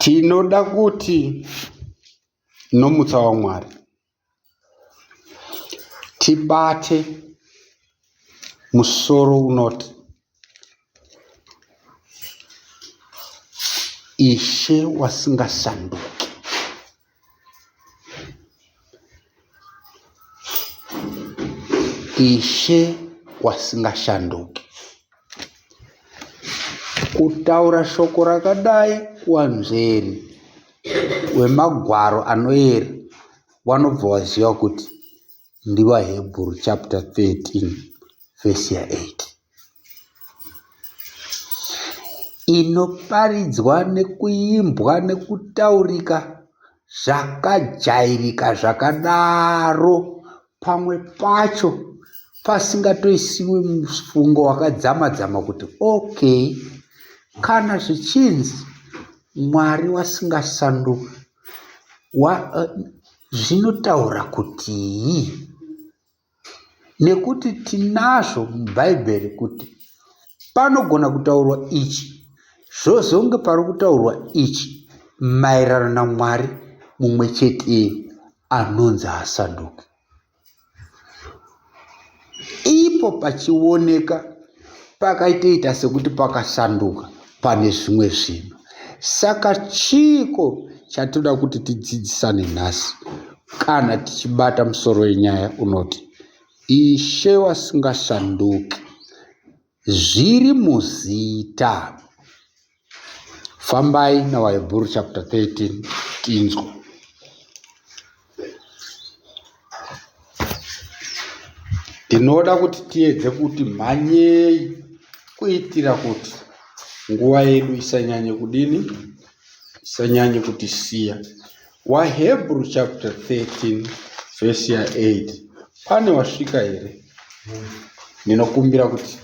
Tinoda kuti nomutsa waMwari tibate musoro unoti Ishe wasingasanduki. Ishe wasingashanduki. Kutaura shoko rakadai kuvanzveri wemagwaro anoyera wanobva waziva kuti ndivaHebhuru chapter 13 vhesi ya 8. Inoparidzwa nekuimbwa nekutaurika zvakajairika zvakadaro pamwe pacho pasingatoisiwi mufungo wakadzama dzama kuti okay kana zvichinzi Mwari wasingasanduki wa, zvinotaura kutii? Nekuti tinazvo muBhaibheri kuti panogona kutaurwa ichi zvozonge pari kutaurwa ichi maererano naMwari mumwe cheteyo anonzi haasanduki. Ipo pachioneka pakaitoita sekuti pakasanduka pane zvimwe zvinhu. Saka chiiko chatoda kuti tidzidzisane nhasi kana tichibata musoro wenyaya unoti Ishe wasingasanduki zviri muzita. Fambai naVaHebhuru chapter 13 tinzwe. Ndinoda kuti tiedze kuti mhanyei kuitira kuti nguva yedu isanyanye kudini, isanyanye kutisiya. WaHebrew chapter 13 verse ya 8 pane wasvika here? Ndinokumbira kuti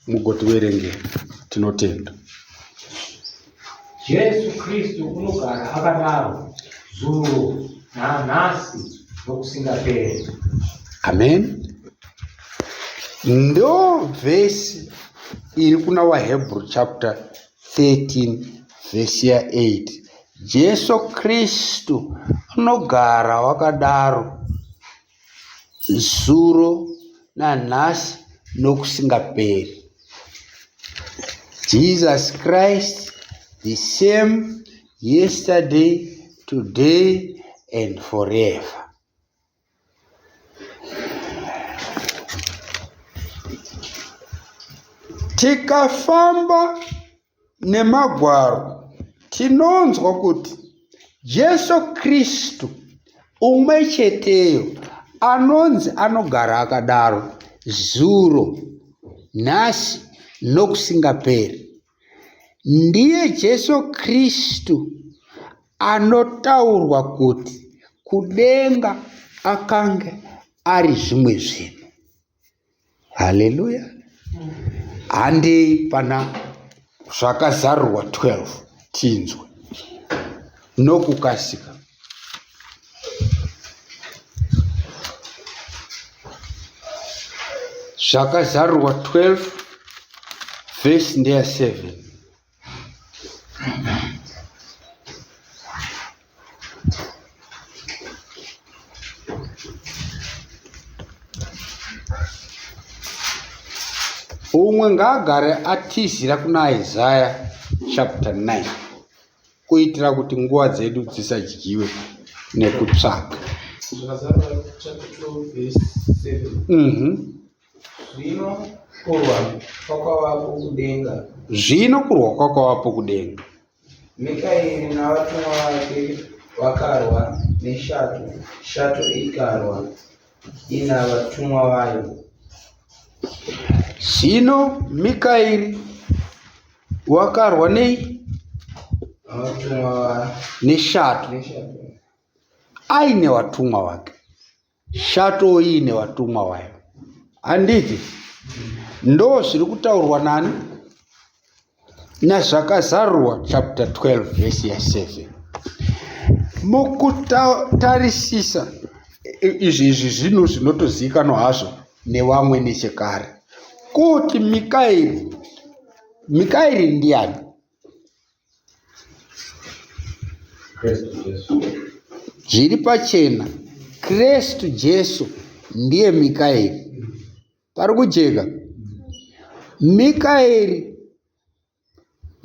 mugotiverengera. Tinotenda. Jesu Kristu unogara akadaro zuro nanhasi nokusingaperi. Amen. Ndo vhesi iri kuna waHebrew chapter 13 vhesi ya 8. Jesu Kristu unogara wakadaro zuro nanhasi nokusingaperi. Jesus Christ the same yesterday, today and forever. Tikafamba neMagwaro tinonzwa kuti Jesu Kristu umwe cheteyo anonzi anogara akadaro zuro, nhasi nokusingaperi. Ndiye Jesu Kristu anotaurwa kuti kudenga akange ari zvimwe zvinhu. Haleluya. Handei pana zvakazarurwa 12 tinzwe nokukasika. Zvakazarurwa 12 vhesi ndeya 7. Umwe ngaagare atizira kuna Isaya chapter 9 kuitira kuti nguva dzedu dzisadyiwe nekutsvaka. Zvakazarurwa chapter 12 verse 7. Zvino kurwa kwakavapo kudenga. Zvino kurwa kwakavapo kudenga. Mikaeri navatumwa vake vakarwa neshato, shato ikarwa ina vatumwa vayo. Zvino Mikaeri wakarwa nei? Neshato aine vatumwa vake. Shato iine vatumwa vayo. Handiti? Ndo zviri kutaurwa nani? Nazvakazarurwa chapter 12 vhesi ya 7. Mukutarisisa izvi izvi zvinhu zvinotozivikanwa hazvo nevamwe nechekare kuti Mikaeri Mikaeri ndiani? Zviri pachena, Kristu Jesu ndiye Mikaeri. Pari kujeka? Mikaeri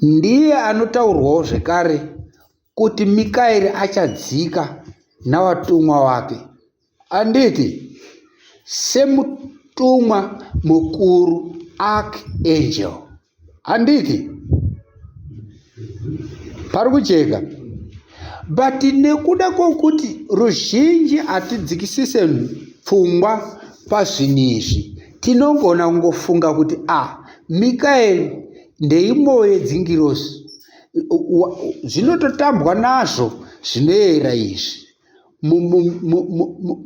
Ndiye anotaurwawo zvekare kuti Mikaeri achadzika navatumwa vake. Handiti? Semutumwa mukuru, archangel. Handiti? Pari kujeka? But nekuda kwokuti ruzhinji hatidzikisise pfungwa pazvinhu izvi, tinogona kungofunga kuti a ah, Mikaeri ndeimwewo yedzingirozi. Zvinototambwa nazvo zvinoera izvi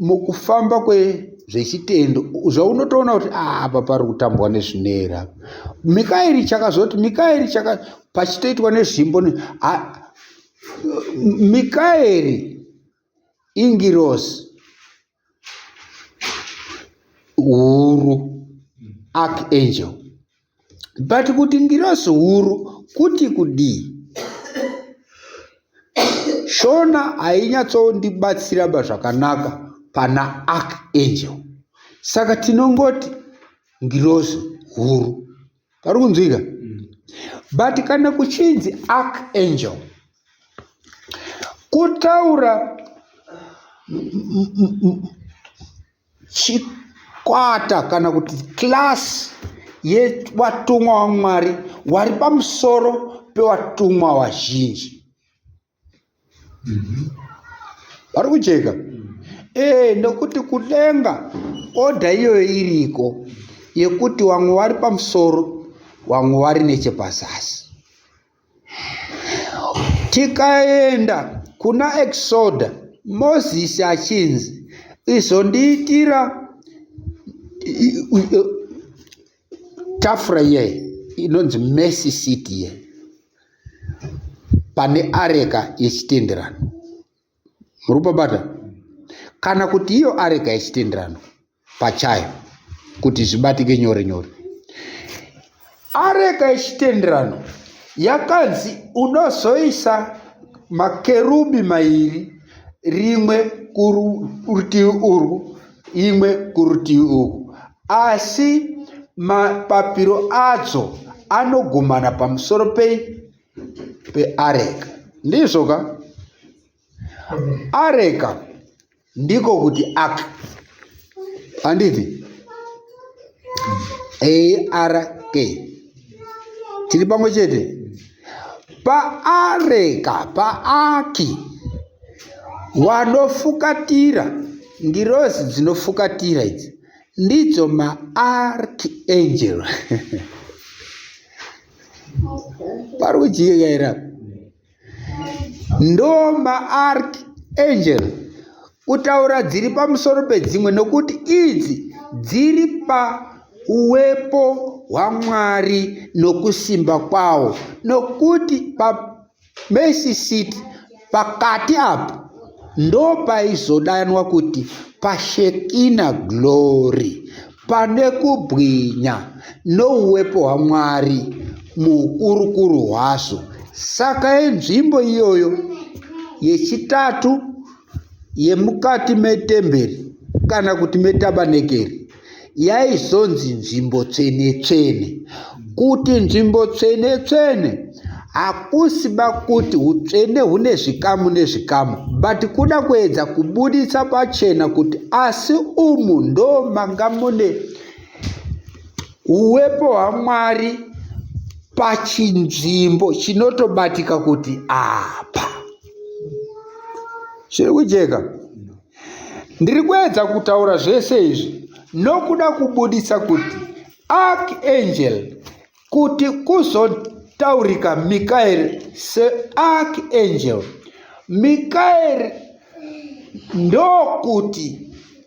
mukufamba kwezvechitendo zvaunotoona kuti ah, apa pari kutambwa nezvinoera. Mikaeri chakazoti Mikaeri chaka pachitoitwa nezvimbo Mikaeri ingirozi huru archangel but kuti ngirozi huru kuti kudii shona hainyatsondibatsira ba zvakanaka pana archangel saka tinongoti ngirozi huru pari kunzwika but kana kuchinzi archangel kutaura chikwata kana kuti class yewatumwa wamwari wari pamusoro pewatumwa wazhinji Vari kujeka? Eh, nekuti kudenga odha iyoyo iriko yekuti vamwe vari pamusoro vamwe vari nechepazasi. Tikaenda kuna Exoda, Mozisi achinzi izondiitira tafura iyeyi inonzi Mercy Seat iyeyi pane areka yechitenderano muri kupabata kana kuti iyo areka yechitenderano pachayo kuti zvibatike nyore nyore areka yechitenderano yakanzi unozoisa makerubi mairi rimwe kurutivi urwu imwe kurutivi uku Asi mapapiro adzo anogumana pamusoro pei? Peareka. Ndizvo ka? Areka ndiko kuti ark. Handiti? A-R-K. Tiri pamwe chete? Paareka, paaki, wanofukatira, ngirozi dzinofukatira idzi ndidzo maarchangel pari kudyika here apa ndo maarchangel kutaura dziri pamusoro pedzimwe nokuti idzi dziri pauwepo hwamwari nokusimba kwawo nokuti pa Mercy City pakati apo ndopaizodanwa kuti paShekina Glory pane kubwinya nouwepo hwaMwari muukurukuru hwazvo. Saka yenzvimbo iyoyo yechitatu yemukati metemberi kana kuti metabanekeri yaizonzi nzvimbo tsvene-tsvene. Kuti nzvimbo tsvene-tsvene hakusi ba kuti hutsvene hune zvikamu nezvikamu but kuda kuedza kubuditsa pachena kuti asi umu ndo manga mune uwepo hwaMwari pachinzvimbo chinotobatika kuti apa zviri kujeka Ndiri kuedza kutaura zvese izvi nokuda kubudisa kuti archangel kuti kuzotaurika Mikaeri searchangel. Mikaeri ndokuti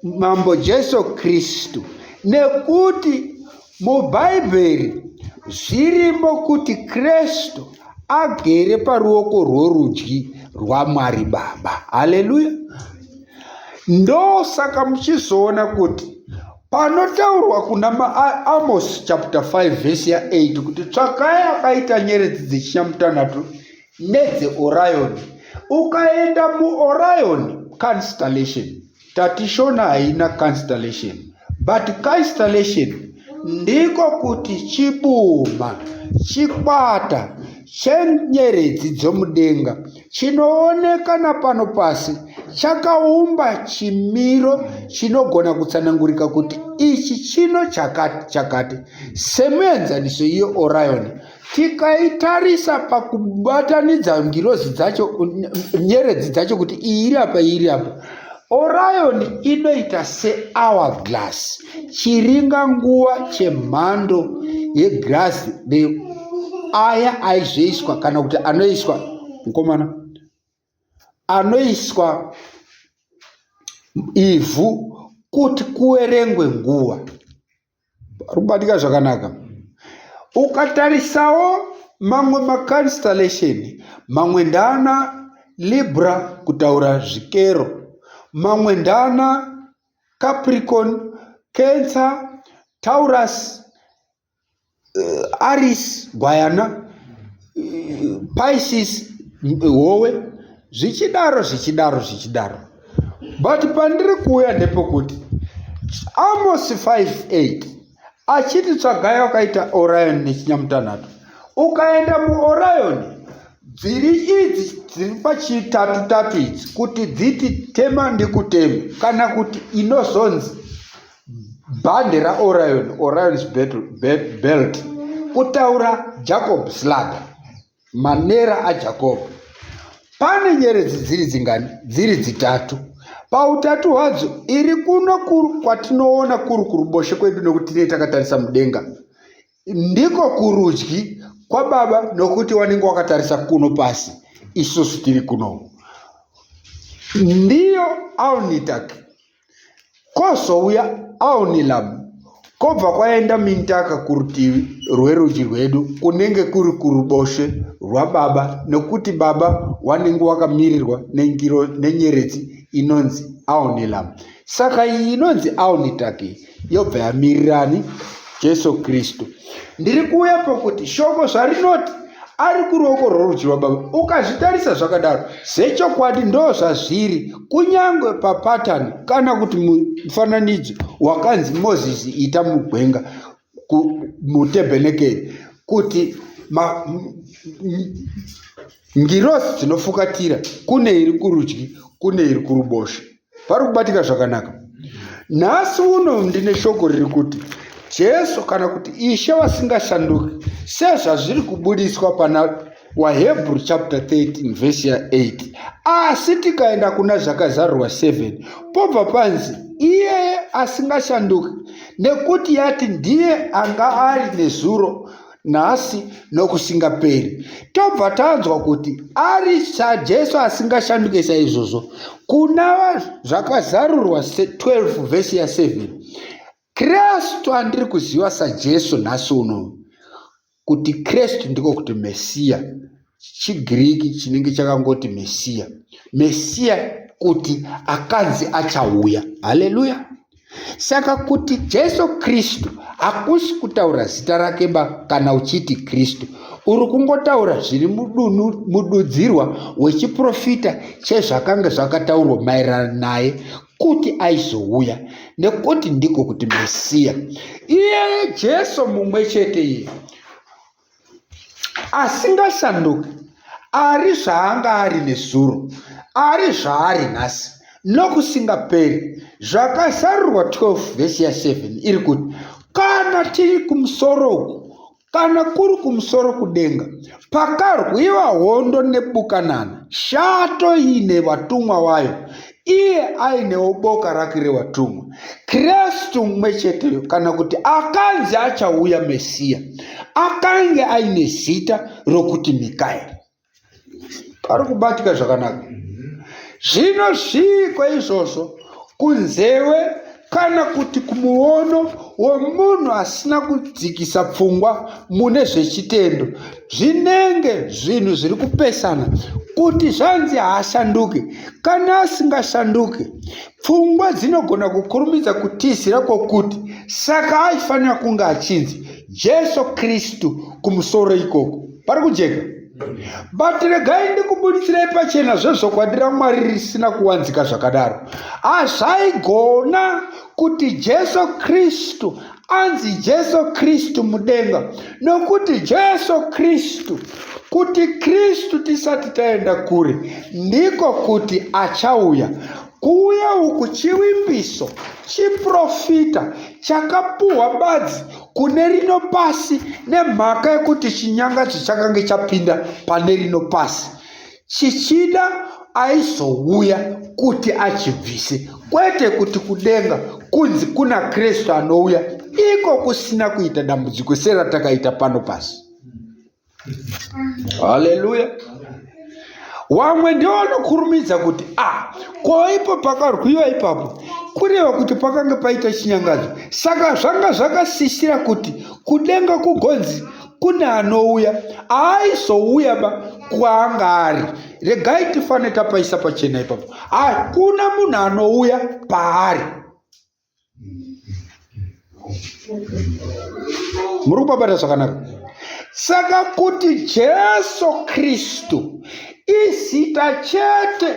Mambo Jesu Kristu nekuti muBhaibheri zvirimo kuti Kristu agere paruoko rworudyi rwaMwari Baba. Haleluya! Ndosaka muchizoona kuti panotaurwa kuna Amos chapter 5 vhesi ya8 kuti tsvakai akaita nyeredzi dzechinyamutanhatu nedzeOrion. Ukaenda muOrion constellation, tati Shona haina constellation, but constellation ndiko kuti chibuma, chikwata chenyeredzi dzomudenga chinooneka napano pasi chakaumba chimiro chinogona kutsanangurika kuti ichi chino chakati chakati. Semuenzaniso iyo Orion tikaitarisa pakubatanidza ngirozi dzacho nyeredzi dzacho kuti iyi iri apa iyi iri apa Orion inoita sehour glass chiringa nguva chemhando yegirazi aya aizoiswa kana kuti anoiswa mukomana anoiswa ivhu kuti kuverengwe nguva rubatika zvakanaka ukatarisawo mamwe maconstellation mamwe ndana libra kutaura zvikero mamwe ndana capricorn cancer taurus Aries gwayana Pisces howe zvichidaro zvichidaro zvichidaro but pandiri kuuya ndepekuti Amos 5:8 achiti tsvagai wakaita Orion nechinyamutanhatu ukaenda muOrion dziri idzi dziri pachitatu tatu idzi kuti dziti tema ndikuteme kana kuti inozonzi Bhande raOrion, Orion's belt, kutaura Jacob's ladder, manera aJakobo. Pane nyeredzi dziri dzingani? Dziri dzitatu. Pautatu hwadzo, iri kuno kuru kwatinoona kuri kuruboshe kwedu nokuti tinenge takatarisa mudenga, ndiko kurudyi kwababa nokuti wanenge wakatarisa kuno pasi, isusu tiri kuno. Ndiyo Alnitak. Kozouya Alnilam, kobva kwaenda Mintaka kurutivi rwerudyi rwedu kunenge kuri kuruboshwe rwababa nokuti baba wanenge wakamirirwa nengiro nenyeredzi inonzi Alnilam. Saka iyi inonzi Alnitak iyi yobva yamirirani Jesu Kristu. Ndiri kuuya pokuti shoko zvarinoti ari kuruoko rworudyi rwababa ukazvitarisa zvakadaro zvechokwadi ndo zvazviri kunyange papatani kana kuti mufananidzo wakanzi mozisi ita mugwenga mutebhenekeri kuti ngirozi dzinofukatira kune iri kurudyi kune iri kuruboshwe Pari kubatika zvakanaka. Nhasi uno ndine shoko riri kuti Jesu kana kuti Ishe vasingashanduki sezvazviri kubudiswa pana waHebrew chapter 13 vhesi ya8 asi tikaenda kuna zvakazarurwa 7 pobva panzi iyeye asingashanduki nekuti yati ndiye anga ari nezuro nhasi nokusingaperi. Tobva tanzwa kuti ari saJesu asingashanduke saizvozvo. Kuna zvakazarurwa 12 vhesi ya7 Kristu andiri kuziva saJesu nhasi uno kuti Kristu ndiko kuti Mesiya chiGiriki chinenge chakangoti Mesiya Mesiya kuti akanzi achauya haleluya Saka kuti Jesu Kristu hakusi kutaura zita rake ba kana uchiti Kristu. Uri kungotaura zviri mududzirwa wechiprofita chezvakanga zvakataurwa maererano naye kuti aizouya nekuti ndiko kuti Mesiya. Iye Jesu mumwe chete iye asingashanduki ari zvaanga ari nezuro ari zvaari nhasi nokusingaperi zvakazarurwa 12 vhesi ya7 iri kuti kana tiri kumusoro uku kana kuri kumusoro kudenga pakarwiwa hondo nebukanana shato iine vatumwa wayo iye ainewo boka rake revatumwa kristu mumwe cheteyo kana kuti akanzi achauya mesiya akange aine zita rokuti mikaeri pari kubatika zvakanaka zvino zviiko izvozvo kunzewe kana kuti kumuono womunhu asina kudzikisa pfungwa mune zvechitendo zvinenge zvinhu zviri kupesana kuti zvanzi haashanduki kana asingashanduki pfungwa dzinogona kukurumidza kutizira kwokuti saka aifanira kunge achinzi jesu kristu kumusoro ikoko pari kujeka. But regai ndikubuditsirei pachena zvezvokwadi raMwari risina kuwanzika zvakadaro. Hazvaigona kuti Jesu Kristu anzi Jesu Kristu mudenga, nokuti Jesu Kristu, kuti Kristu tisati taenda kure, ndiko kuti achauya. Kuuya uku chivimbiso, chiprofita chakapuhwa badzi kune rino pasi nemhaka yekuti chinyangadzo chakange chapinda pane rino pasi chichida aizouya kuti achibvise kwete kuti kudenga kunzi kuna kristu anouya iko kusina kuita dambudziko seratakaita pano pasi. Haleluya. Wamwe ndiwo wanokurumidza kuti a ah, ko ipo pakarwiwa ipapo kureva kuti pakange paita chinyangadzo saka zvanga zvakasisira kuti kudenga kugonzi kune anouya aaizouya ba kwaanga ari regai tifane tapaisa pachena ipapo hakuna munhu anouya paari. Muri kupabata zvakanaka. Saka kuti Jesu Kristu izita chete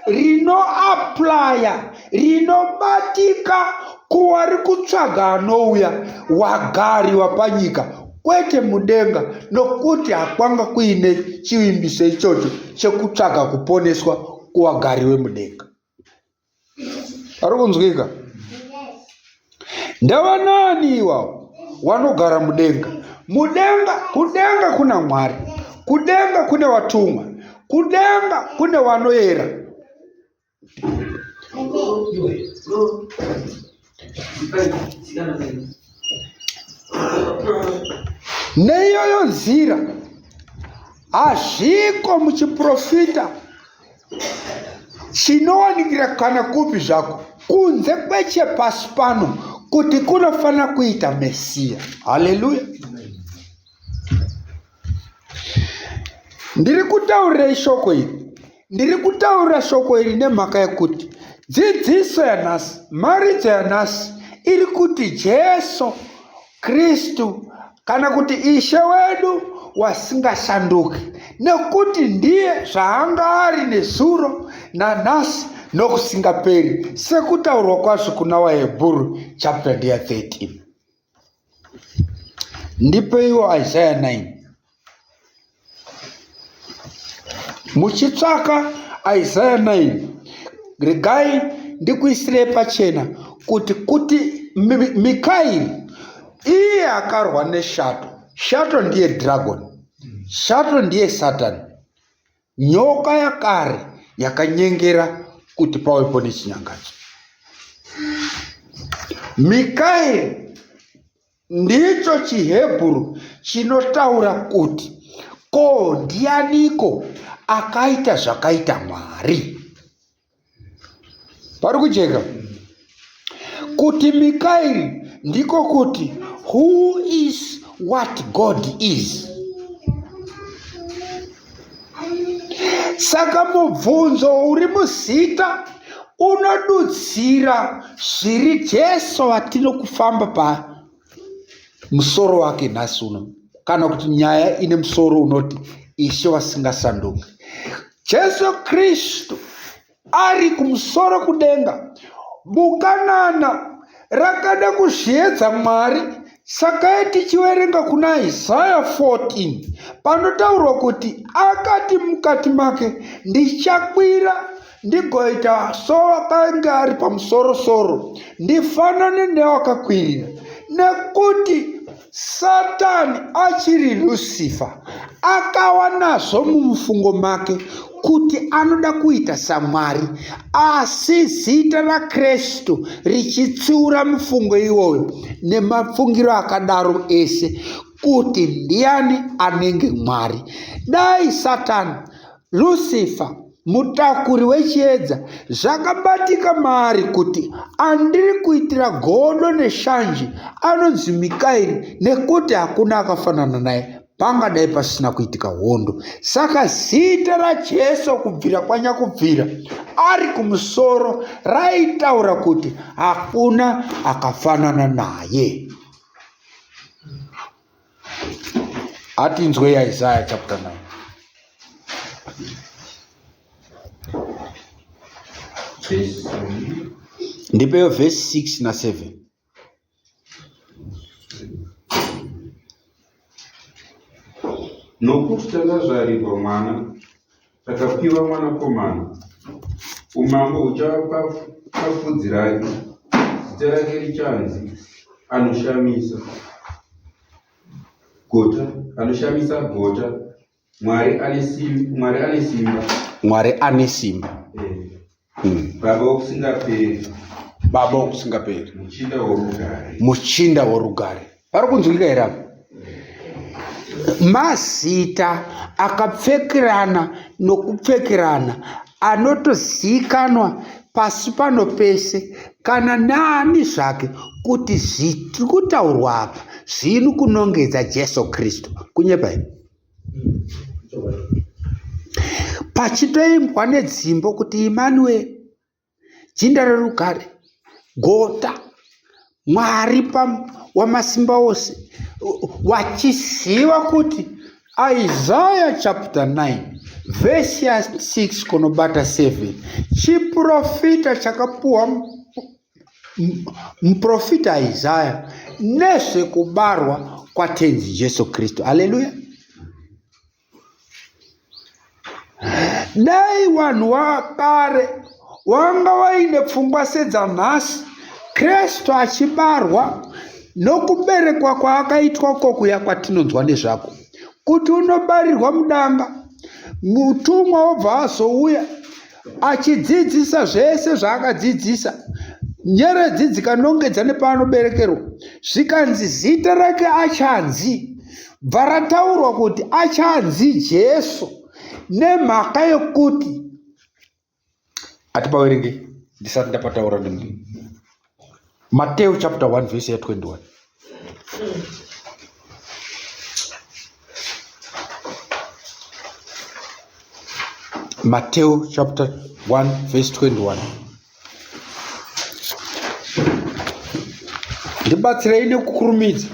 rinoaplaya, rinobatika kuwari kutsvaga anouya wagari wapanyika kwete mudenga, nokuti hakwanga kuine chivimbiso ichocho chekutsvaga kuponeswa kuwagari wemudenga. Ari kunzwika? Ndavanani iwawo wanogara mudenga? Mudenga, kudenga kuna Mwari, kudenga kune watumwa, kudenga kune wanoyera. Neiyoyo nzira hazviko muchiprofita chinowanikira kana kupi zvako kunze kwechepasi pano kuti kunofanira kuita Mesiya. Haleluya! Ndiri kutaurirei shoko iri? Ndiri kutaurira shoko iri nemhaka yekuti dzidziso yanhasi, mharidzo yanhasi iri kuti Jesu Kristu kana kuti Ishe wedu wasingashanduki, nekuti ndiye zvaanga ari nezuro nanhasi nokusingaperi, sekutaurwa kwazvo kuna vaHebhuru chapter ndiya 13. Ndipeiwo Isaiah 9. Muchitsvaka Isaiah 9, regai ndikuisirei pachena kuti kuti Mikaeri iye akarwa neshato. Shato ndiye dragon, shato ndiye Satani, nyoka yakare yakanyengera kuti pawepo nechinyangadzo. Mikaeri Ndicho chiHebhuru chinotaura kuti, Ko ndianiko akaita zvakaita Mwari? Pari kujeka kuti Mikaeri ndiko kuti who is what God is. Saka mubvunzo uri muzita unodudzira zviri Jesu vatiri kufamba pamusoro wake nhasi uno, kana kuti nyaya ine musoro unoti Ishe vasingasanduki. Jesu Kristu Ari kumusoro kudenga, bukanana rakada kuzviedza Mwari. Sakai tichiverenga kuna Isaya 14 panotaurwa kuti akati mukati make, ndichakwira ndigoita sowakange ari pamusorosoro, ndifanane newakakwirira, nekuti Satani achiri Lucifer akawa nazvo mumufungo make kuti anoda kuita saMwari, asi zita raKristu richitsiura mufungo iwoyo nemafungiro akadaro ese kuti ndiani anenge Mwari. Dai Satani Lucifer, mutakuri wechiedza, zvakabatika maari kuti andiri kuitira godo neshanje anonzi Mikaeri nekuti hakuna akafanana naye pangadai pasina kuitika hondo. Saka zita raJesu kubvira kwanyakubvira ari kumusoro raitaura kuti hakuna akafanana naye. Atinzwei Isaiah chapter 9. Ndipeyo vhesi 6 na 7. Nokuti takazvarirwa mwana, takapiwa mwanakomana, umambo huchava pafudzi rake, zita rake richanzi Anoshamisa Gota, Anoshamisa Gota, Mwari ane simba, Mwari ane simba. Mwari ane simba. Eh. Baba wokusingaperi. Baba wokusingaperi. Muchinda worugare. Muchinda worugare. Pari kunzwika here apa? Mazita akapfekerana nokupfekerana anotozikanwa pasi pano pese kana naani zvake kuti zviri kutaurwa apa zviri kunongedza Jesu Kristu. Kunyepa here? Pachitoimbwa nedzimbo kuti Emmanuel, jinda rerugare, gota, Mwari wamasimba ose, wachiziva kuti Isaiah chapter 9 vhesi ya 6 kunobata 7 chiprofita chakapuwa muprofita Isaya nezvekubarwa kwaTenzi Jesu Kristu. Haleluya! Dai vanhu vakare wanga vaine pfungwa sedzanhasi, Kristu achibarwa nokuberekwa kwaakaitwa kokuya kwatinonzwa nezvako kuti unobarirwa mudanga, mutumwa wobva azouya achidzidzisa zvese zvaakadzidzisa nyeredzi dzikanongedza nepaanoberekerwa zvikanzi zita rake achanzi bva rataurwa kuti achanzi jesu nemhaka yekuti atipaverenge ndisati ndapataura Mateo chapter 1 verse ya 21. Mateo chapter 1 verse 21. Ndibatsirei nekukurumidza.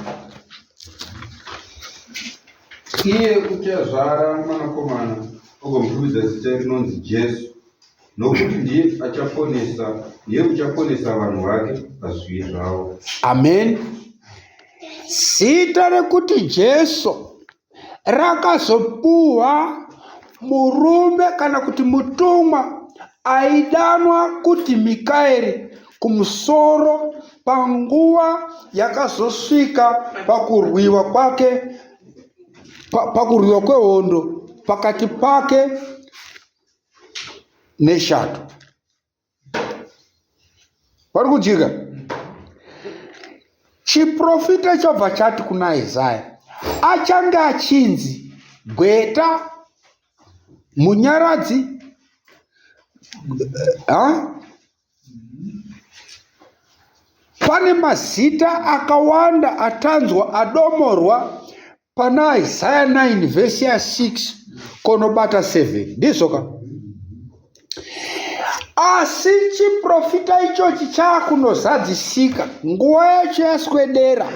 Iye uchazvara mwanakomana ogomutumidza zita rinonzi Jesu. Nokuti ndiye achaponesa, ndiye uchaponesa vanhu vake pazvivi zvavo. Amen. Zita rekuti Jesu rakazopuhwa murume kana kuti mutumwa aidanwa kuti Mikaeri kumusoro panguva yakazosvika pakurwiwa kwake pakurwiwa kwehondo pakati pake neshato vari kudyika chiprofita chobva chati kuna isaya achange achinzi gweta munyaradzi ha? Pane mazita akawanda atanzwa adomorwa pana Isaya 9 vhesi ya 6 konobata 7 ndizvo ka asi chiprofita ichochi chaakunozadzisika nguva yacho yaswedera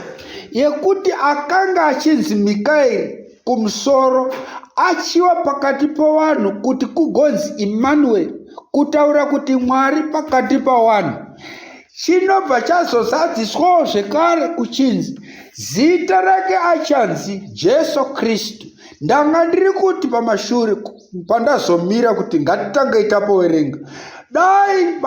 yekuti akanga achinzi mikaeri kumusoro achiwa pakati pevanhu kuti kugonzi Emmanuel, kutaura kuti Mwari pakati pavanhu. Chinobva chazozadziswawo zvekare kuchinzi zita rake achanzi Jesu Kristu. Ndanga ndiri kuti pamashure pandazomira kuti ngatitangei tapoverenga. Dai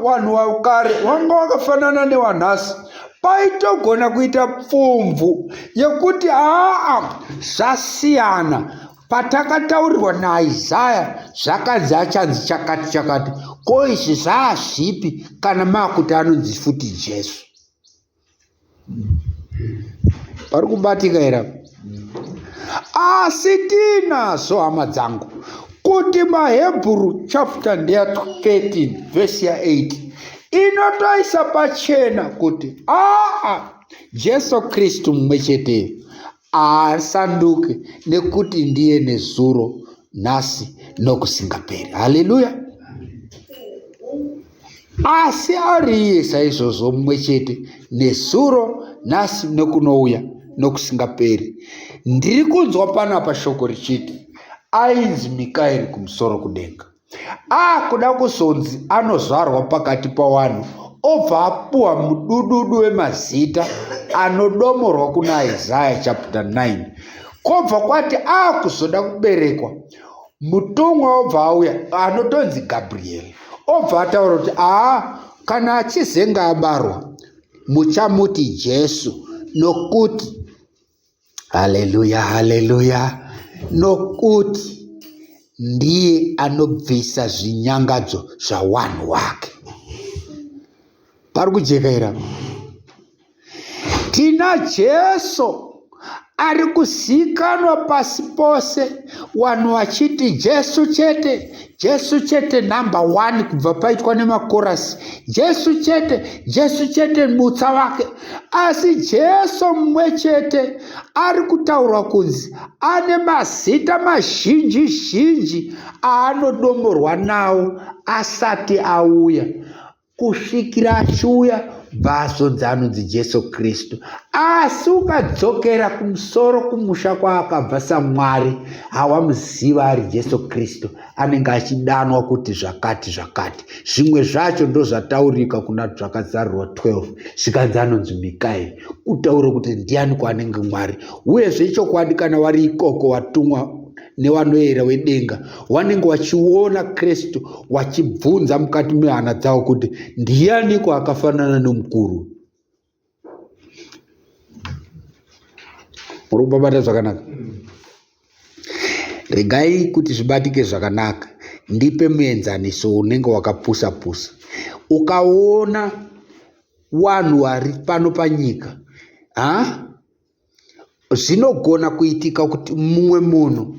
vanhu vakare vanga vakafanana nevanhasi paitogona kuita pfumvu yekuti aa zvasiyana patakataurirwa naIsaya zvakanzi achanzi chakati chakati ko izvi zvaazvipi kana maakuti anonzi futi Jesu pari kubatika here apa asi tiinazvo hama dzangu kuti mahebhuru chapter ndeya 13 vhesi ya 8 inotoisa pachena kuti aa jesu kristu mumwe cheteyo haasanduke nekuti ndiye nezuro nhasi nokusingaperi haleluya asi ari iye saizvozvo mumwe chete nezuro nhasi nokunouya nokusingaperi ndiri kunzwa panapa shoko richiti Ainzi Mikaeri kumusoro kudenga. Akuda kuzonzi anozvarwa pakati pawanhu obva apuwa mudududu wemazita anodomorwa kuna Isaya chapter 9. Kobva kwati akuzoda kuberekwa mutumwa obva auya anotonzi Gabriel obva ataura kuti aa kana achizenga abarwa muchamuti Jesu nokuti Haleluya, haleluya. Nokuti ndiye anobvisa zvinyangadzo zvawanhu wake. Pari kujeka here apa? Tina Jesu ari kuzikanwa pasi pose vanhu vachiti Jesu chete, Jesu chete number one kubva paitwa nemakorasi Jesu chete, Jesu chete mutsa wake. Asi Jesu mumwe chete ari kutaurwa kunzi ane mazita mazhinji zhinji aanodomorwa nawo asati auya. Kusvikira achiuya bvazonzi anonzi Jesu Kristu. Asi ukadzokera kumusoro kumusha kwaakabva saMwari, hawamuziva ari Jesu Kristu, anenge achidanwa kuti zvakati zvakati. Zvimwe zvacho ndozvataurika kuna Zvakazarurwa 12, zvikanzi anonzi Mikaeri, kutaura kuti ndiani kwaanenge Mwari. Uye zvechokwadi kana wari ikoko watumwa newanoera wedenga wanenge wachiona Kristu wachibvunza mukati mehana dzawo kuti ndiyaniko akafanana nomukuru. Muri kubabata zvakanaka? Regai kuti zvibatike zvakanaka, ndipe muenzaniso unenge wakapusa pusa. Ukaona wanhu wari pano panyika ha? Zvinogona kuitika kuti mumwe munhu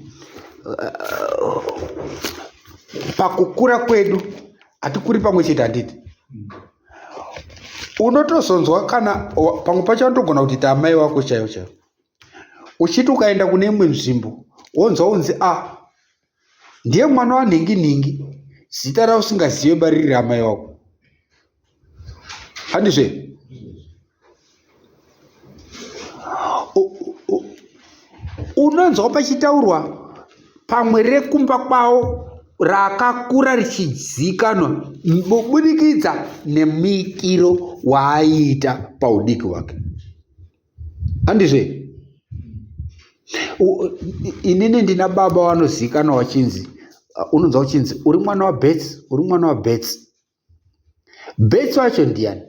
pakukura kwedu hatikuri pamwe chete handiti unotozonzwa kana pamwe pacho anotogona kuti ita amai wako chaivo chaivo uchiti ukaenda kune imwe nzvimbo wonzwa unzi a ah, ndiye mwana wanhingi nhingi zita rausingazive bariri ramai wako handizve unonzwa pachitaurwa pamwe rekumba kwavo rakakura richizikanwa kubudikidza nemuitiro waaiita paudiki hwake handizve inini ndina baba vanozikanwa vachinzi unonzwa uchinzi uri mwana wabets uri mwana wabets Betsi wacho ndiyani?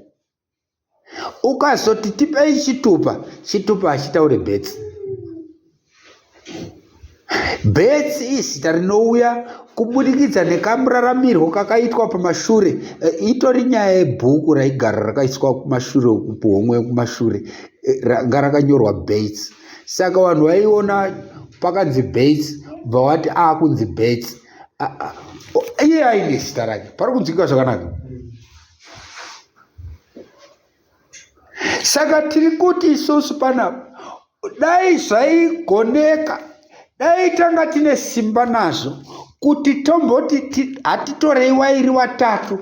Ukazoti tipei chitupa, chitupa hachitaure betsi. Betsi izita rinouya kubudikidza nekamuraramirwo kakaitwa pamashure. Eh, itori nyaya yebhuku raigara rakaiswa kumashure kuhomwe yekumashure eh, ranga rakanyorwa Bates. Saka vanhu vaiona pakanzi Bates bva wati akunzi Bates. Iye aine zita rake. Pari kunzwika zvakanaka. Saka tiri kuti isusu panapa dai zvaigoneka dai tanga tine simba nazvo kuti tomboti hatitorei wairi watatu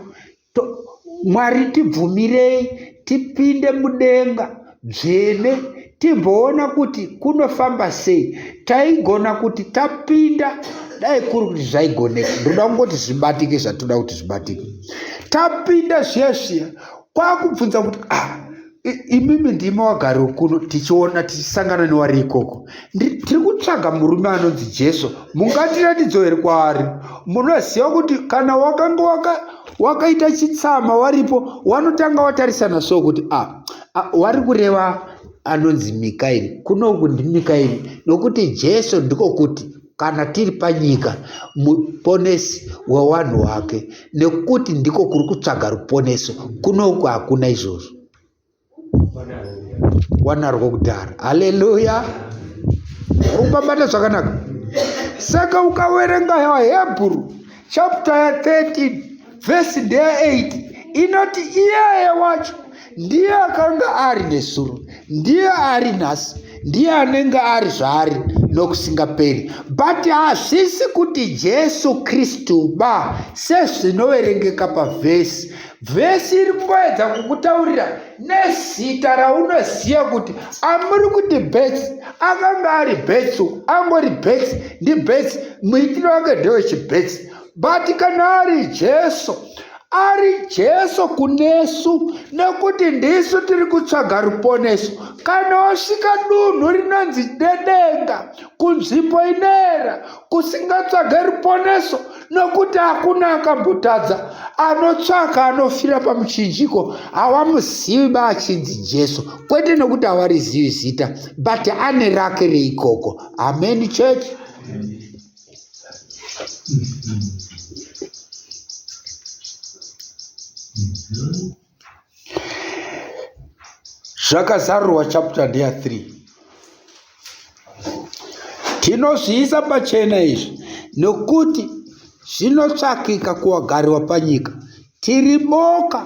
Mwari tibvumirei tipinde mudenga dzvene timboona kuti kunofamba sei. Taigona kuti tapinda dai kuri kuti zvaigoneka. Ndoda kungoti zvibatike zvatoda kuti zvibatike. Tapinda zviya zviya kwakubvunza kuti ah, imimi ndimi wagari kuno tichiona tichisangana newari ikoko tiri kutsvaga murume anonzi jesu mungatiratidzo here kwaari munoziva kuti kana wakanga waka wakaita chitsama waripo wanotanga watarisana so kuti a ah, ah, wari kureva anonzi mikaeri kunoku ndimikaeri nokuti jesu ndiko kuti kana tiri panyika muponesi wewanhu wake nekuti ndiko kuri kutsvaga ruponeso kunoku hakuna izvozvo wanarwo kudhara haleluya rupabata zvakanaka saka ukawerenga vahebhuru chapter ya 13 vhesi ndeya 8 inoti iyeye wacho ndiye akanga ari nesuro ndiye ari nhasi ndiye anenge ari zvaari nokusingaperi. But hazvisi kuti Jesu Kristu ba sezvinoverengeka pavhesi. Vhesi iri kungoedza kukutaurira nezita raunoziva kuti amuri kuti Betsi akanga ari Betsi, angori Betsi, ndiBetsi, muitiro wake ndewechibetsi. But kana ari Jesu, ari Jesu kunesu nekuti ndisu tiri kutsvaga ruponeso. Kana wasvika dunhu rinonzi nedenga, kunzvimbo inoera, kusingatsvage ruponeso, nokuti hakuna akambotadza, anotsvaka anofira pamuchinjiko, hawamuzivi ba achinzi Jesu, kwete nekuti hawarizivi zita, but ane rake reikoko. Amen church. Zvakazarurwa chapter ndeya 3. Tinozviisa pachena izvi nokuti zvinotsvakika kuwagariwa panyika. Tiri boka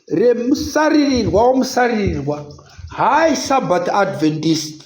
remusaririrwa womusaririrwa, High Sabbath Adventist.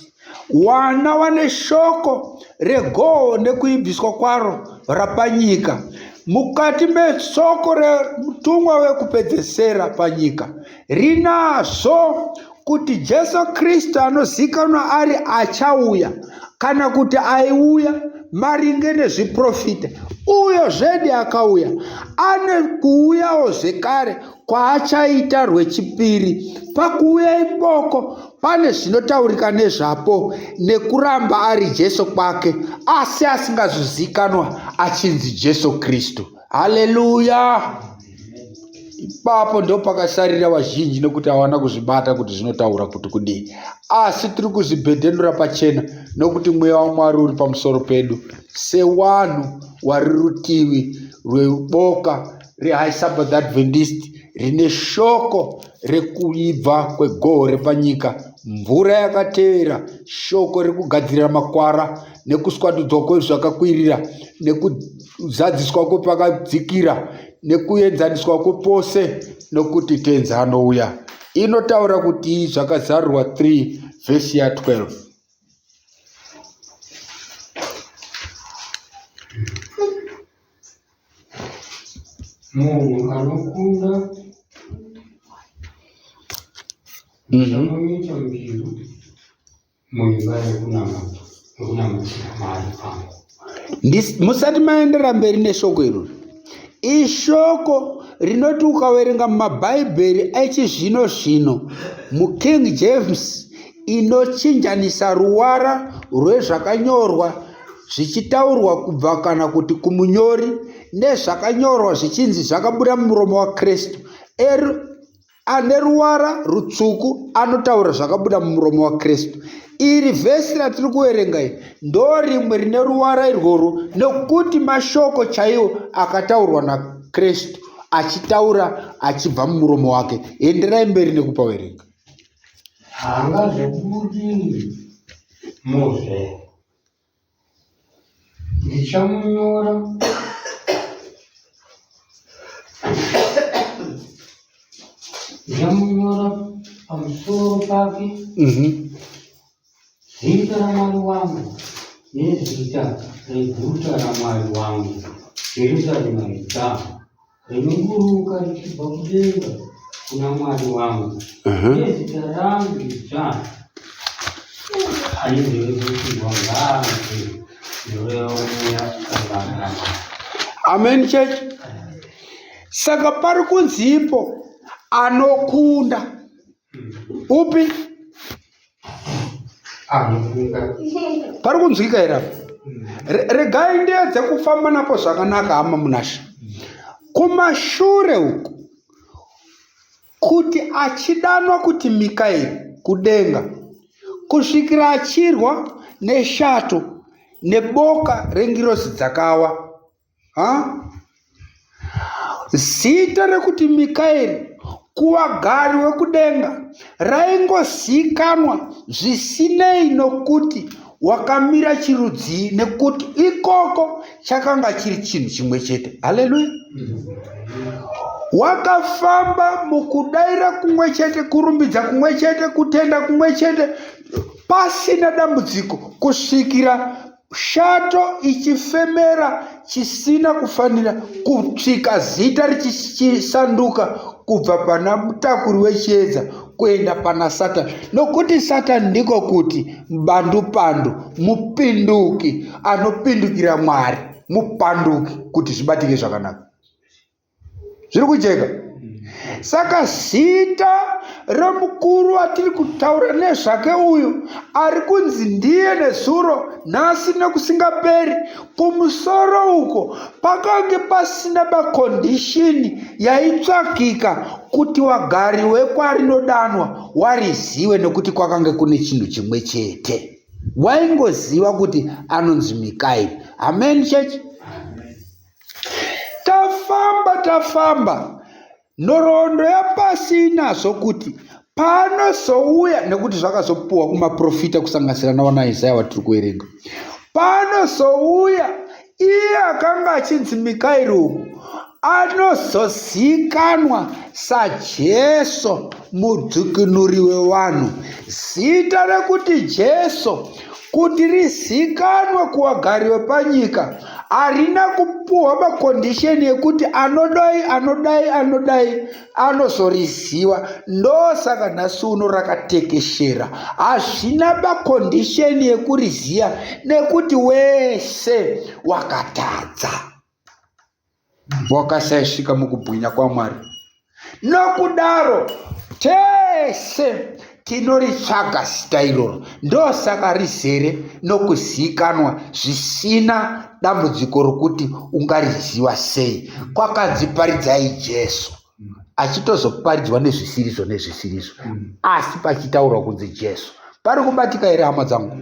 Wana wane shoko regoho nekuibviswa kwaro rapanyika mukati meshoko remutumwa wekupedzesera panyika rinazvo kuti Jesu Kristu anozikanwa ari achauya kana kuti aiuya maringe nezviprofita uyo zvedi akauya ane kuuyawo zvekare kwaachaita rwechipiri pakuuya ikoko Pane zvinotaurika nezvapo nekuramba ari Jesu kwake asi asingazozikanwa achinzi Jesu Kristu. Haleluya! Ipapo ndopakasarira vazhinji nekuti hawana kuzvibata kuti zvinotaura kuti kudii. Asi tiri kuzvibhedhenura pachena nokuti mweya waMwari uri pamusoro pedu sewanhu wari rutivi rweboka reHigh Sabbath Adventist rine shoko rekuibva kwegoho repanyika, mvura yakatevera, shoko rekugadzirira makwara nekuswatudzwa kwezvakakwirira nekuzadziswa kwepakadzikira nekuenzaniswa kwepose nokuti tenzi anouya. Inotaura kuti zvakazarurwa 3 vhesi ya 12. Munhu anokunda ndichamuita mbiru muimba yekunamata yekunamatira Mwari pangu. Musati maendera mberi neshoko irori, ishoko rinoti ukaverenga mumabhaibheri echizvino zvino muKing James inochinjanisa ruwara rwezvakanyorwa zvichitaurwa kubva kana kuti kumunyori nezvakanyorwa zvichinzi zvakabuda mumuromo waKristu. Ane ruwara rutsvuku anotaura zvakabuda mumuromo waKristu. Iri vhesi ratiri kuverenga iri ndo rimwe rine ruwara irworwo nekuti mashoko chaiwo akataurwa naKristu achitaura achibva mumuromo wake. Enderai mberi nekupaverenga. Haangazobudi muzve. Ndichamunyora ndichamunyora pamusoro pake zita raMwari wangu nezita reguta raMwari wangu, Jerusarema idzva. Rinoburuka richibva kudenga kuna Mwari wangu. Nezita rangu idzva. Ane nzeve dzokunzwa ngaanzwe zvinoreva mweya ungano yaMwari. Amen church. Saka pari kunzipo anokunda upi? Pari kunzwika here apa? Regai ndiedze kufamba napo zvakanaka hama Munashe. Kumashure uku kuti achidanwa kuti Mikaeri kudenga kusvikira achirwa neshato neboka rengirozi dzakawa. Ha? Zita rekuti Mikaeri kuvagari vekudenga raingozikanwa zvisinei nokuti wakamira chirudzii nekuti ikoko chakanga chiri chinhu chimwe chete. Haleluya! Wakafamba mukudaira kumwe chete, kurumbidza kumwe chete, kutenda kumwe chete, pasina dambudziko kusvikira shato ichifemera chisina kufanira kusvika zita richisanduka kubva pana mutakuri wechiedza kuenda pana Satani, nokuti Satani ndiko kuti bandupandu, mupinduki anopindukira Mwari, mupanduki kuti zvibatike zvakanaka. Zviri kujeka? Saka zita remukuru watiri kutaura nezvake uyu ari kunzi ndiye nezuro, nhasi nekusingaperi, kumusoro uko pakange pasina bakondishini yaitsvakika kuti wagari wekwarinodanwa wariziwe nekuti kwakange kune chinhu chimwe chete. Waingoziva kuti anonzi Mikaeri. Amen chechi. Tafamba tafamba nhoroondo yapasi inazvo kuti paanozouya nekuti zvakazopuwa kumaprofita kusanganisira nawana Isaya watiri kuverenga. Paanozouya iye akanga achinzi Mikaeri uku anozozikanwa saJesu mudzikinuri wevanhu. Zita rekuti Jesu kuti rizikanwe kuvagari vepanyika harina kupuhwa makondisheni ekuti anodai anodai anodai anozoriziva. Ndosaka nhasi uno rakatekeshera, hazvina makondisheni ekuriziva nekuti wese wakatadza wakasaisvika mukubwinya kwaMwari. Nokudaro tese tinoritsvaga zita iroro, ndosaka rizere nokuzikanwa zvisina dambudziko rokuti ungariziva sei. Kwakanzi paridzai Jesu, achitozoparidzwa nezvisirizvo nezvisirizvo, asi pachitaurwa kunzi Jesu. Pari kubatika here hama dzangu?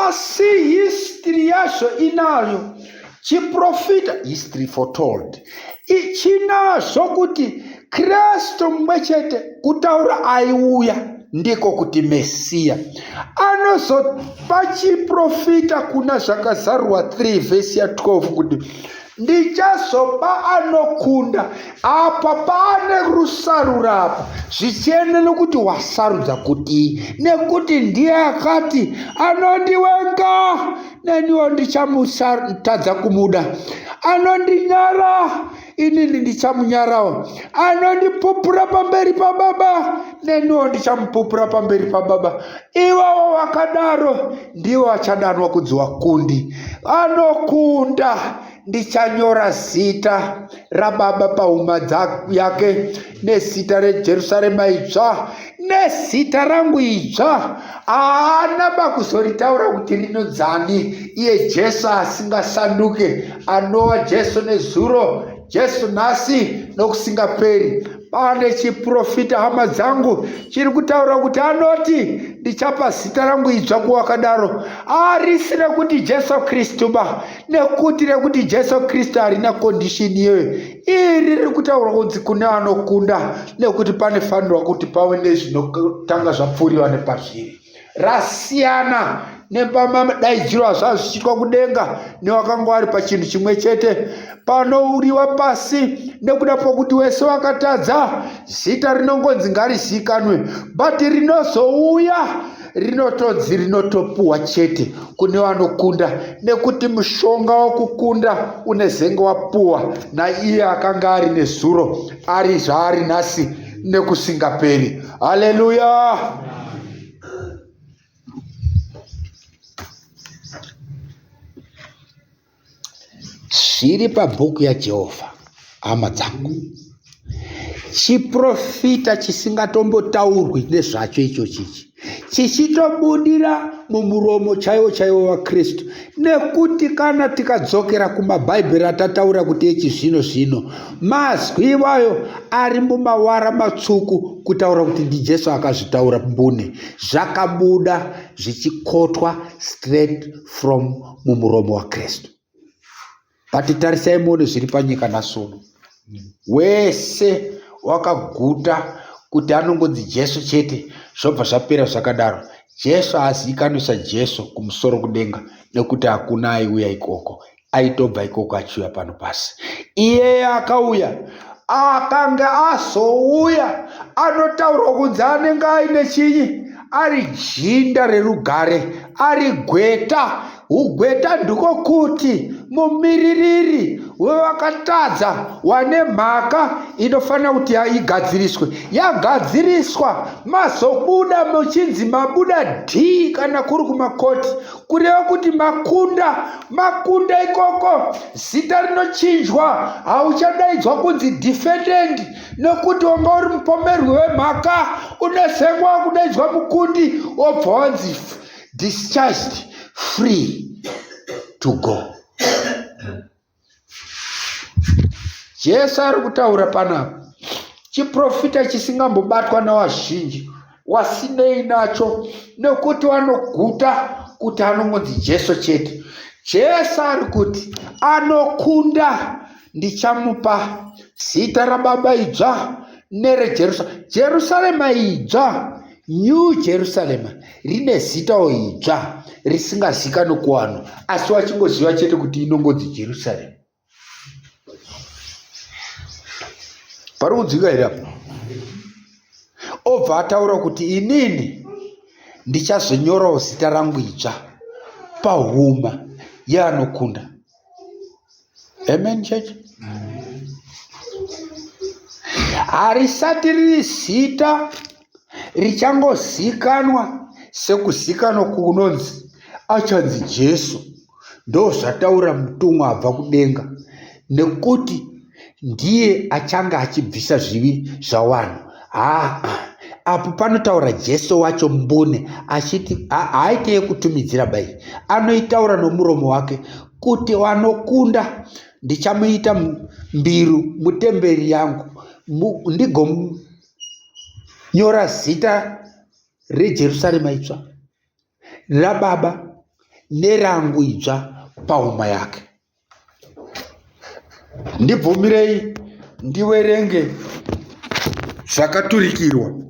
Asi history yazvo inayo chiprofita, history foretold, chinazvo kuti Kristu mumwe chete kutaura aiuya ndiko kuti Mesiya anozopa chiprofita kuna Zvakazarurwa 3 vhesi ya 12 kuti ndichazopa anokunda. Apa pane rusarura apa, zvichienda nokuti wasarudza kutii, nekuti ndiye akati anondiwenga neniwo ndichamutadza kumuda, anondinyara inini ndichamunyarawo, anondipupura pamberi pababa neniwo ndichamupupura pamberi pababa. Ivavo vakadaro ndivo vachadanwa kunzi wakundi. Anokunda ndichanyora zita rababa pahuma yake nezita reJerusarema idzva nezita rangu idzva. Haana bakuzoritaura kuti rinodzani iye Jesu asingasanduke, anova Jesu nezuro, Jesu nhasi nokusingaperi. Pane chiprofita hama dzangu chiri kutaura kuti anoti ndichapa zita rangu idzva kuwakadaro. Harisi rekuti Jesu Kristu ba, nekuti rekuti Jesu Kristu harina condition iyoyo. Iri riri kutaura kunzi kune anokunda nekuti pane fanirwa kuti pave nezvinotanga zvapfuuriwa nepazviri. Rasiyana nepamadaidziro azvava zvichiitwa kudenga newakanga wari pachinhu chimwe chete panouriwa pasi nekuda pokuti wese wakatadza zita rinongonzi ngarizikanwe but rinozouya rinotonzi rinotopuhwa chete kune vanokunda nekuti mushonga wokukunda unezenge wapuhwa naiye akanga ari nezuro ari zvaari nhasi nekusingaperi. Haleluya! Zviri pabhuku yaJehovha, hama dzangu. Chiprofita chisingatombotaurwi nezvacho ichochichi chichitobudira mumuromo chaiwo chaiwo waKristu, nekuti kana tikadzokera kumabhaibheri atataura kuti echizvino zvino, mazwi iwayo ari mumawara matsvuku kutaura kuti ndiJesu akazvitaura mbune, zvakabuda zvichikotwa straight from mumuromo waKristu. But tarisai muone zviri panyika nhasi uno. Wese wakaguta kuti anongonzi Jesu chete zvobva zvapera zvakadaro. Jesu haazikanwi saJesu kumusoro kudenga nekuti hakuna aiuya ikoko. Aitobva ikoko achiuya pano pasi. Iyeye akauya akanga azouya anotaurwa kunzi anenge aine chinyi ari jinda rerugare ari gweta ugweta ndiko kuti mumiririri wevakatadza wane mhaka inofanira kuti igadziriswe yagadziriswa mazobuda muchinzi mabuda d kana kuri kumakoti kureva kuti makunda makunda ikoko zita rinochinjwa hauchadaidzwa kunzi defendant nekuti wanga uri mupomerwi wemhaka unesengwa kudaidzwa mukundi wobva wanzi discharged free to go Jesu ari kutaura panapa chiprofita chisingambobatwa navazhinji wasinei nacho nekuti vanoguta kuti anongonzi Jesu chete. Jesu ari kuti anokunda ndichamupa zita rababa idzva nereJerusarema. Jerusarema idzva New Jerusalem rine zitawo idzva risingazikanwi kuvanhu asi vachingoziva chete kuti inongonzi Jerusalem. Pari kunzwika here apo? Obva ataura kuti inini ndichazonyorawo zita rangu idzva pahuma yeanokunda. Amen church. Harisati riri zita richangozikanwa sekuzikanwa kunonzi achanzi Jesu. Ndozvataura mutumwa abva kudenga nekuti ndiye achange achibvisa zvivi zvawanhu. Haa apo panotaura Jesu wacho mbune achiti haaite yekutumidzira bai anoitaura nomuromo wake kuti vanokunda ndichamuita mbiru mutemberi yangu ndigonyora zita reJerusarema itsva rababa nerangu idzva pahuma yake. Ndibvumirei ndiverenge zvakaturikirwa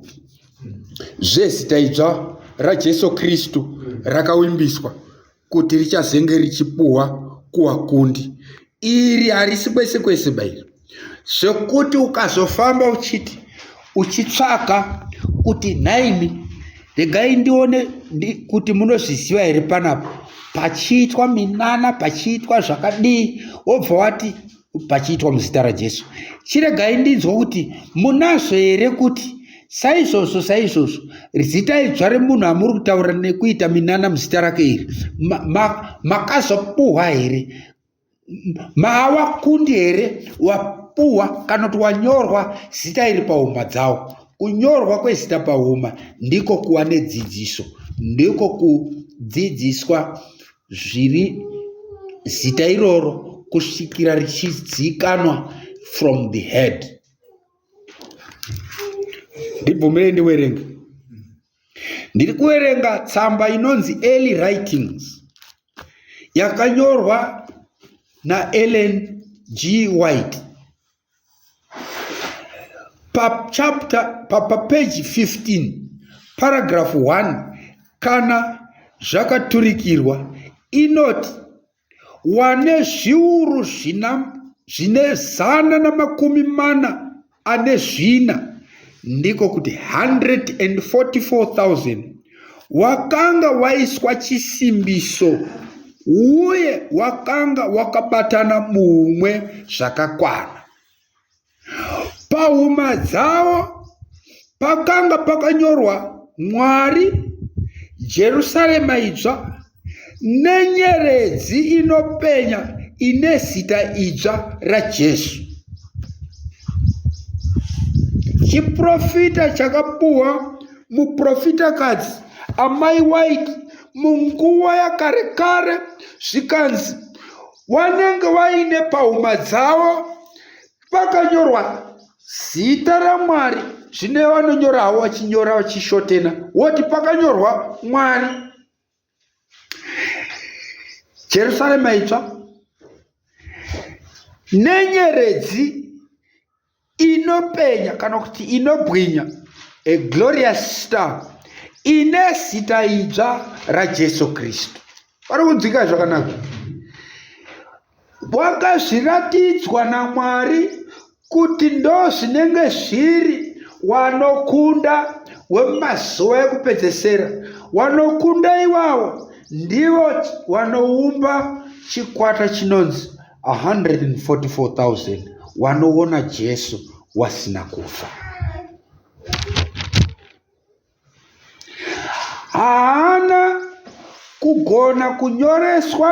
zvezita idzva raJesu Kristu rakawimbiswa kuti richazenge richipuhwa kuvakundi. Iri harisi kwese kwese ba iri. Zvekuti ukazofamba uchiti uchitsvaka kuti nhaimi regai ndione ndi, kuti munozviziva here panapa pachiitwa minana pachiitwa zvakadii wobva wati pachiitwa muzita raJesu. Chiregai ndinzwa kuti munazvo here kuti saizvozvo saizvozvo zita idzva remunhu amuri kutaura nekuita minana muzita rake iri makazopuhwa ma, here maawakundi here wapuhwa kana kuti wanyorwa zita iri pahuma dzawo kunyorwa kwezita pahuma ndiko kuva nedzidziso ndiko kudzidziswa zviri zita iroro kusvikira richizikanwa from the head ndibvumirei ndiwerenge ndiri kuverenga tsamba inonzi early writings yakanyorwa naellen g white Pachapter papeji 15 paragraph 1 kana zvakaturikirwa inoti wane zviuru zvina zvine 444,000 ndiko kuti 144,000 wakanga waiswa chisimbiso uye wakanga wakabatana mumwe zvakakwana. Pahuma dzavo pakanga pakanyorwa Mwari, Jerusarema idzva, nenyeredzi inopenya ine zita idzva raJesu. Chiprofita chakapuwa muprofitakadzi amai White munguva yakare kare zvikanzi wanenge waine pahuma dzavo pakanyorwa zita raMwari zvine vanonyora havo vachinyora vachishotena woti pakanyorwa Mwari Jerusarema itsva nenyeredzi inopenya kana kuti inobwinya a glorious star ine zita idzva raJesu Kristu. Pari kunzwika zvakanaka. Wakazviratidzwa naMwari kuti ndozvinenge zviri wanokunda wemumazuva ekupedzesera. Wanokunda iwawo ndivo wanoumba chikwata chinonzi 144,000 wanoona Jesu wasina kufa. Haana kugona kunyoreswa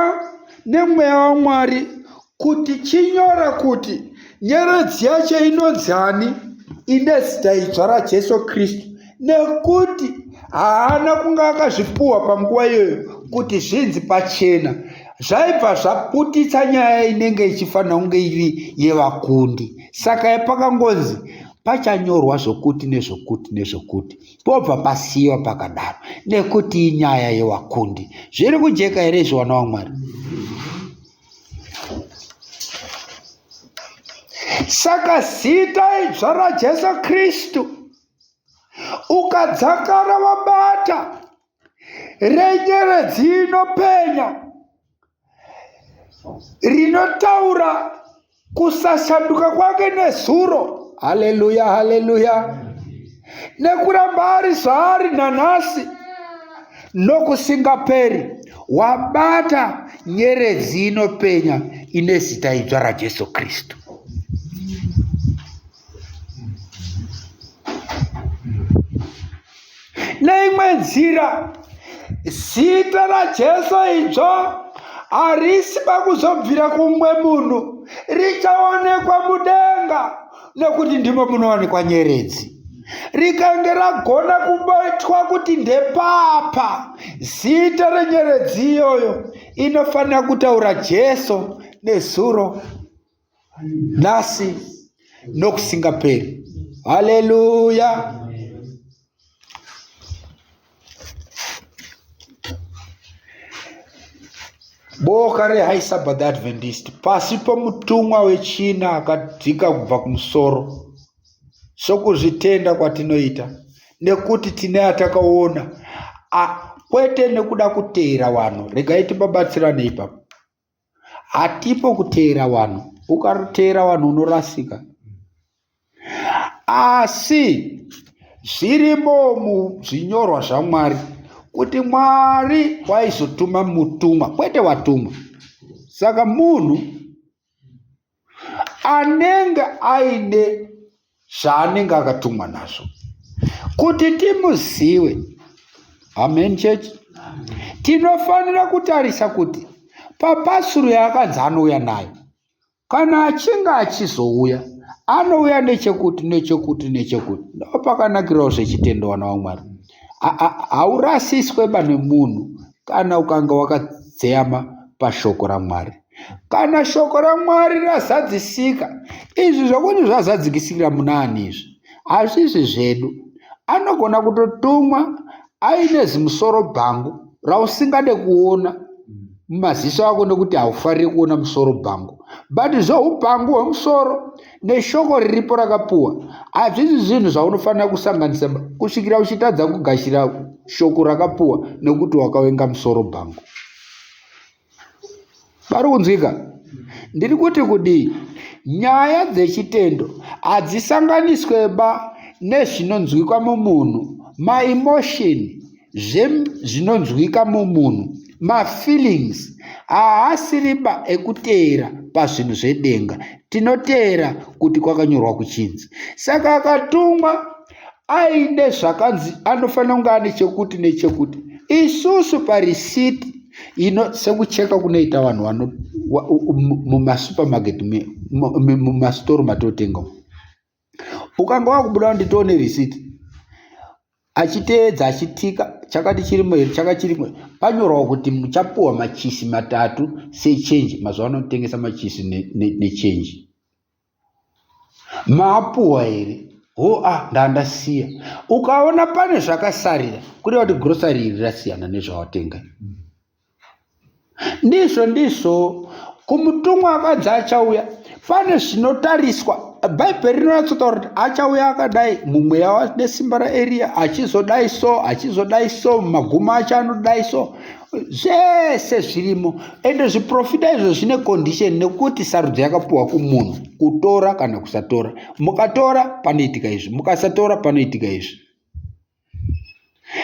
nemweya waMwari kuti chinyora kuti nyeredzi yacho inonzi ani ine zita idzva raJesu Kristu nekuti haana kunge akazvipuhwa panguva iyoyo kuti zvinzi pachena zvaibva zvaputitsa nyaya inenge ichifanira kunge iri yevakundi saka pakangonzi pachanyorwa zvokuti nezvokuti nezvokuti pobva pasiyiwa pakadaro nekuti inyaya yewakundi zviri kujeka here izvi wana wamwari saka zita idzva rajesu kristu ukadzakara wabata renyeredzi inopenya rinotaura kusashanduka kwake nezuro haleluya haleluya nekuramba ari zvaari nanhasi nokusingaperi wabata nyeredzi inopenya ine zita idzva rajesu kristu Neimwe nzira, zita raJesu idzva harisi pakuzobvira kumwe munhu, richaonekwa mudenga nekuti ndimo munowanikwa nyeredzi. Rikange ragona kubatwa kuti ndepapa, zita renyeredzi iyoyo inofanira kutaura Jesu nezuro nhasi nokusingaperi haleluya boka rehigh sabbath adventist pasi pomutumwa wechina akadzika kubva kumusoro sokuzvitenda kwatinoita nekuti tine atakaona kwete nekuda kuteera vanhu regai tibabatsirane ipapo Hatipo kuteera vanhu. Ukateera vanhu unorasika. Asi zvirimo muzvinyorwa zvaMwari kuti Mwari waizotuma mutumwa kwete watumwa. Saka munhu anenge aine zvaanenge akatumwa nazvo kuti timuzive amen church tinofanira kutarisa kuti papasuru yaakanzi anouya nayo kana achinge achizouya anouya nechekuti nechekuti nechekuti ndopakanakirawo zvechitendo wana wamwari haurasiswe ba nemunhu kana ukanga wakadzeyama pashoko ramwari Kana shoko raMwari razadzisika, izvi zvokuti zvazadzikisira muna ani izvi? Hazvisi zvedu. Anogona kutotumwa aine zimusoro bhangu rausingade kuona mumaziso ako nekuti haufariri kuona musoro bhangu but zvoubhangu hwemusoro neshoko riripo rakapuwa hazvisi zvinhu zvaunofanira kusanganisa kusvikira uchitadza kugashira shoko rakapuwa nekuti wakavenga musoro bhangu Pari kunzwika? Ndiri kuti kudii? Nyaya dzechitendo hadzisanganiswe ba nezvinonzwikwa mumunhu, maemotion, zvinonzwika mumunhu, mafeelings haasiriba ekuteera pazvinhu zvedenga. Tinoteera kuti kwakanyorwa kuchinzi. Saka akatumwa aine zvakanzi anofanira kunge ane chekuti nechekuti. Isusu parisiti ino sekucheka kunoita vanhu vano mumasupermarket mumasitoro matotenga ukanga wakubuda nditoone receipt achiteedza achitika chakati chirimo here chakati chirimo panyorwa kuti muchapuwa machisi matatu sechenji mazuva ano tengesa machisi nechenji ne, ne Maapuwa here? Ho ah ndandasiya. Ukaona pane zvakasarira kureva kuti grocery iri rasiyana nezvawatenga. Ndizvo ndizvo kumutumwa akanzi achauya pane zvinotariswa. Bhaibheri rinonyatsotaura kuti achauya akadai mumweya nesimba raEriya achizodai so achizodai so magumo acho anodai so. Zvese zvirimo. Ende zviprofita izvo zvine condition nekuti sarudzo yakapuwa kumunhu kutora kana kusatora. Mukatora panoitika izvi, mukasatora panoitika izvi.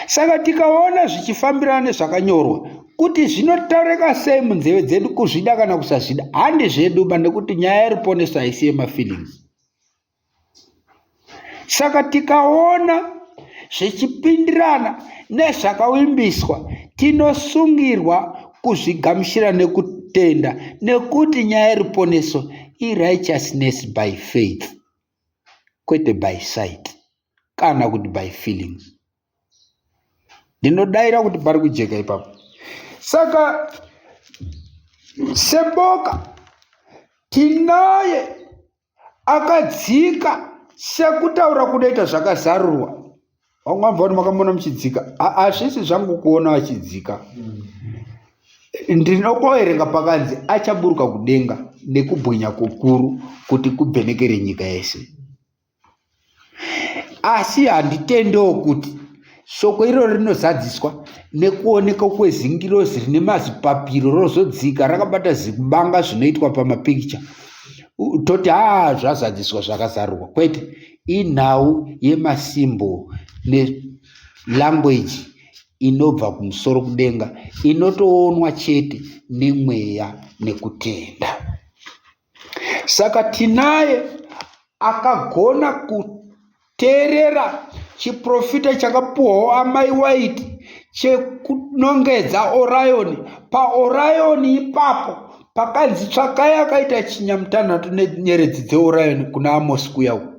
Saka tikaona zvichifambirana nezvakanyorwa kuti zvinotaurika sei munzeve dzedu kuzvida kana kusazvida handi zvedu ba nekuti nyaya yeruponeso haisi yemafeelings. Saka tikaona zvichipindirana nezvakavimbiswa tinosungirwa kuzvigamuchira nekutenda nekuti nyaya yeruponeso irighteousness by faith kwete by sight kana kuti by feelings. Ndinodaira kuti pari kujeka ipapo. Saka seboka tinaye akadzika sekutaura kunoita zvakazarurwa. Vamwe vabva kuti makamuona muchidzika. Hazvisi zvangu kuona vachidzika. Ndinokoerenga pakanzi achaburuka kudenga nekubwinya kukuru kuti kubvenekere nyika yese. Asi handitendewo kuti shoko iroro rinozadziswa nekuoneka kwezingirozi rine mazipapiro rozodzika rakabata zibanga zvinoitwa pamapikicha toti haa zvazadziswa zvakazarurwa kwete inhau yemasimbo nelanguage inobva kumusoro kudenga inotoonwa chete nemweya nekutenda. Saka tinaye akagona kuteerera chiprofita chakapuhwawo amai White chekunongedza Orion. PaOrion ipapo pakanzi tsvakai akaita chinyamutanhatu nenyeredzi dzeOrion kuna Amosi kuya uku.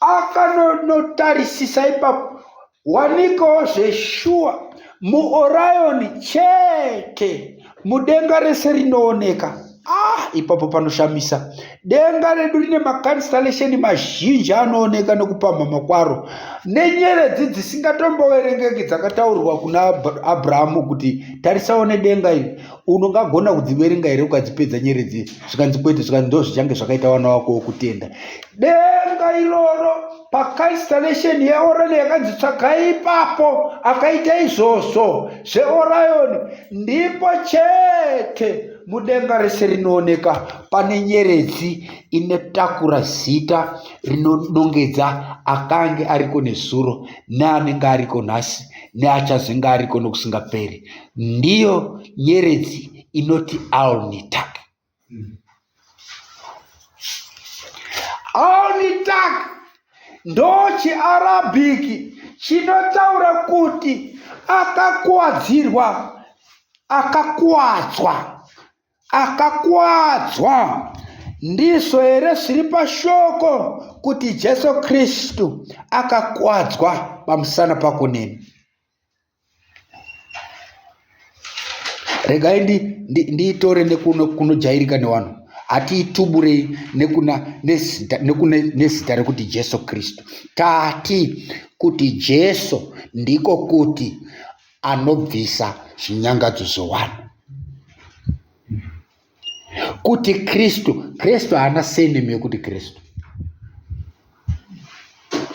Akanonotarisisa ipapo Wanikawo zveshuwa muOrion chete mudenga rese rinooneka. Ah, ipapo panoshamisa. Denga redu rine maconstellation mazhinji anooneka nekupamhama kwaro nenyeredzi dzisingatomboverengeki dzakataurirwa kuna Abrahamu kuti tarisawo nedenga iri unongagona kudziverenga here ukadzipedza nyeredzi zvikanzi kwete zvikanzi ndo zvichange zvakaita vana wako wokutenda denga iroro Paconstellation yeOrion yakanzi tsvagai ipapo akaita izvozvo zveOrion ndipo chete mudenga rese rinooneka pane nyeredzi inotakura zita rinonongedza akange ariko nezuro neanenge ariko nhasi neachazenge ariko nokusingaperi ndiyo nyeredzi inoti Alnitak. Alnitak ndochiArabhiki chinotaura kuti akakuwadzirwa, akakuwadzwa, akakuwadzwa. Ndizvo here zviri pashoko kuti Jesu Kristu akakuwadzwa pamusana pako neni? Regai ndiitore nekuno kunojairika nevanhu. Hatiituburei nekuna nezita, nekune nezita rekuti Jesu Kristu. Tati kuti Jesu ndiko kuti anobvisa zvinyangadzo zvevanhu. Kuti Kristu, Kristu haana surname yekuti Kristu.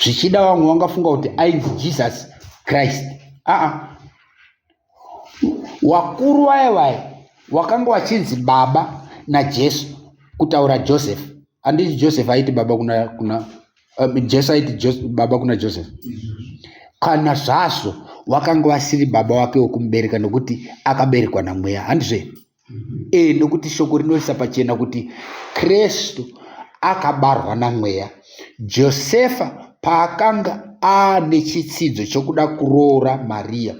Zvichida vamwe vangafunga kuti ainzi Jesus Christ. Aa, wakuru vaya vaya wakanga wachinzi baba naJesu kutaura Joseph. Handiti Joseph aiti baba kuna, kuna Jesu aiti baba kuna Joseph. Kana zvazvo wakanga wasiri baba wake wekumubereka nokuti akaberekwa namweya. Handizvo here? E, nokuti shoko rinoisa pachena kuti Kristu akabarwa naMweya. Josefa paakanga aane chitsidzo chokuda kuroora Mariya,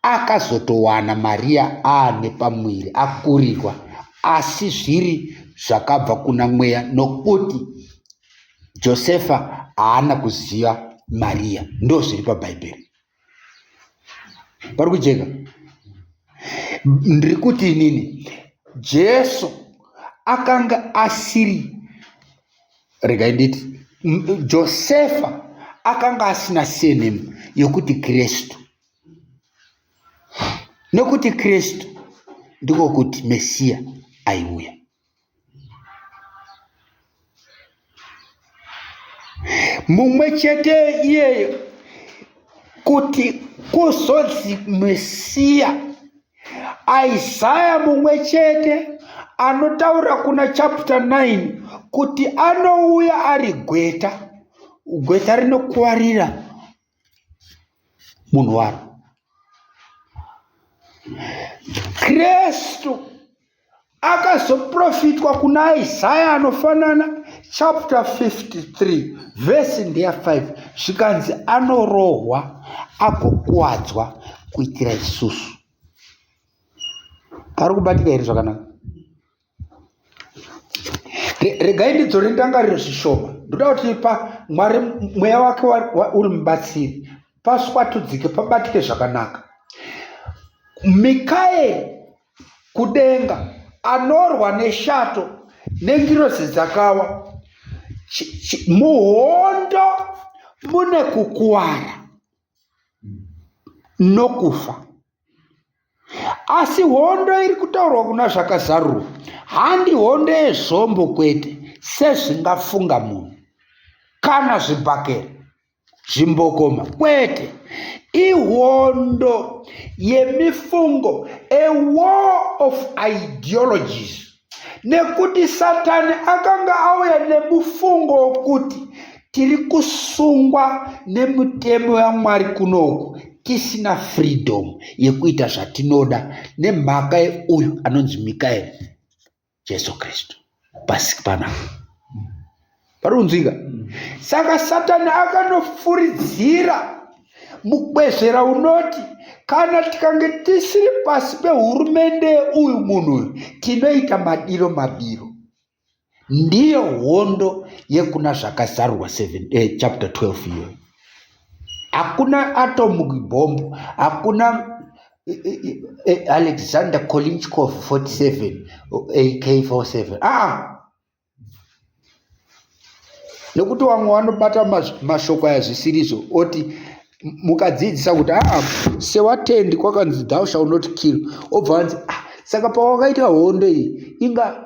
akazotowana Mariya aane pamuviri akurirwa, asi zviri zvakabva kuna Mweya, nokuti Josefa haana kuziva Mariya. Ndozviri paBhaibheri. Pari kujeka? Ndiri kuti inini Jesu akanga asiri, regai nditi Josefa akanga asina surname yekuti Kristu, nekuti Kristu ndiko kuti Mesiya aiuya. Mumwe chete iyeyo kuti kuzonzi Mesiya. Isaya mumwe chete anotaura kuna chapter 9 kuti anouya ari gweta, gweta rinokuvarira munhu waro. Kristu akazoprofitwa kuna Isaya anofanana chapter 53 vhesi ndeya 5 zvikanzi anorohwa agokuwadzwa kuitira isusu. Pari kubatika here zvakanaka? Regai ndidzore ndangariro zvishoma. Ndoda kuti pa Mwari mweya wake uri mubatsiri paswatudzike pabatike zvakanaka. Mikaeri kudenga anorwa neshato nengirozi dzakawa. Muhondo mune kukuwara nokufa. Asi hondo iri kutaurwa kuna Zvakazarurwa handi hondo yezvombo kwete, sezvingafunga munhu, kana zvibhakera, zvimbokoma, kwete. Ihondo yemifungo, a war of ideologies. Nekuti Satani akanga auya nemufungo wokuti tiri kusungwa nemutemo yaMwari kunoku tisina freedom yekuita zvatinoda nemhaka yeuyu anonzi Mikaeri, Jesu Kristu, pasi panapa. Pari kunzwika? Saka Satani akanofuridzira mukwezvera unoti kana tikange tisiri pasi pehurumende yeuyu munhu uyu tinoita madiro madiro. Ndiyo hondo yekuna Zvakazarurwa 7, chapter 12 iyoyo. Hakuna atomic bomb, hakuna Alexander Kolinchkov 47 AK47. Ah, nekuti vamwe vanobata mashoko aya zvisirizvo oti mukadzidzisa kuti aa sewatendi kwakanzi thou shall not kill obva vanzi ah, saka pawakaita hondo iyi inga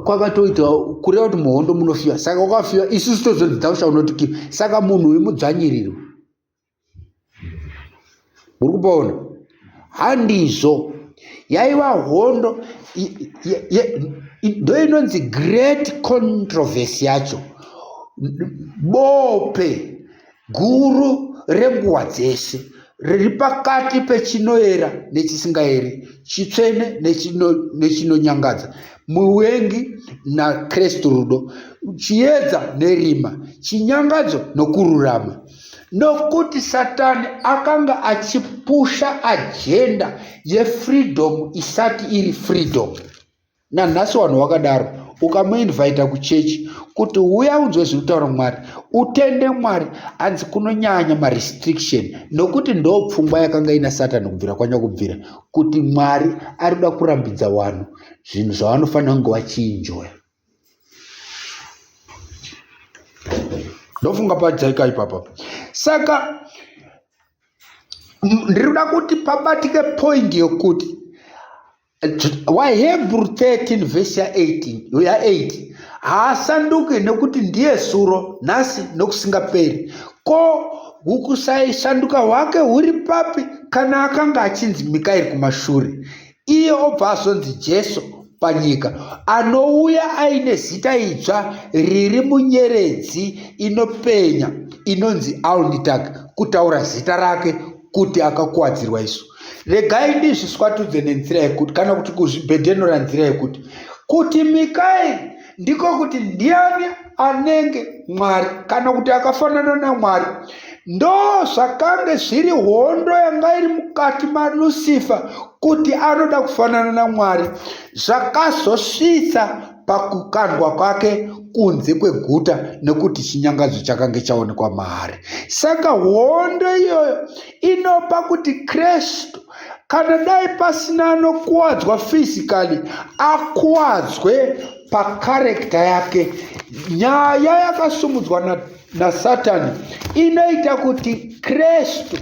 kwakatoita kureva kuti muhondo munofiwa saka wakafiwa isusu tozonzi thou shall not kill saka munhu uyu mudzvanyiriro Muri kupaona? Handizvo. Yaiva hondo ndoinonzi great controversy yacho. Bope guru renguva dzese riri pakati pechinoera nechisingaeri, chitsvene nechinonyangadza, muvengi naKristu rudo, chiedza nerima, chinyangadzo nokururama. Nokuti Satani akanga achipusha agenda yefreedom isati iri freedom. Nanhasi vanhu vakadaro, ukamuinvita kuchechi kuti uya unzwe zviri kutaura Mwari, utende Mwari, hanzi kunonyanya marestriction nokuti ndo pfungwa yakanga ina Satani kubvira kwanyakubvira kuti Mwari ari kuda kurambidza vanhu zvinhu zvavanofanira kunge vachienjoya. Ndofunga pajaika ipapa. Saka ndiri kuda kuti pabatike point yokuti waHebrew 13 vhesi ya18 ya8 haasanduki nekuti ndiye zuro nhasi nokusingaperi. Ko hukusaisanduka hwake huri papi kana akanga achinzi Mikaeri kumashure? Iye obva azonzi Jesu panyika, anouya aine zita idzva riri munyeredzi inopenya inonzi Alnitak, kutaura zita rake kuti akakuwadzirwa isu. Regai ndizviswatudze nenzira yekuti, kana kuti kuzvibhedhenura nzira yekuti, kuti Mikaeri ndiko kuti ndiani anenge Mwari kana kuti akafanana naMwari. Ndozvakange zviri hondo yanga iri mukati maLucifer kuti anoda kufanana naMwari, zvakazosvitsa pakukandwa kwake kunze kweguta nekuti chinyangadzo chakange chaonekwa maari. Saka hondo iyoyo inopa kuti Kristu kana dai pasina anokuwadzwa physically akuwadzwe pakarekta yake. Nyaya yakasumudzwa naSatani inoita kuti Kristu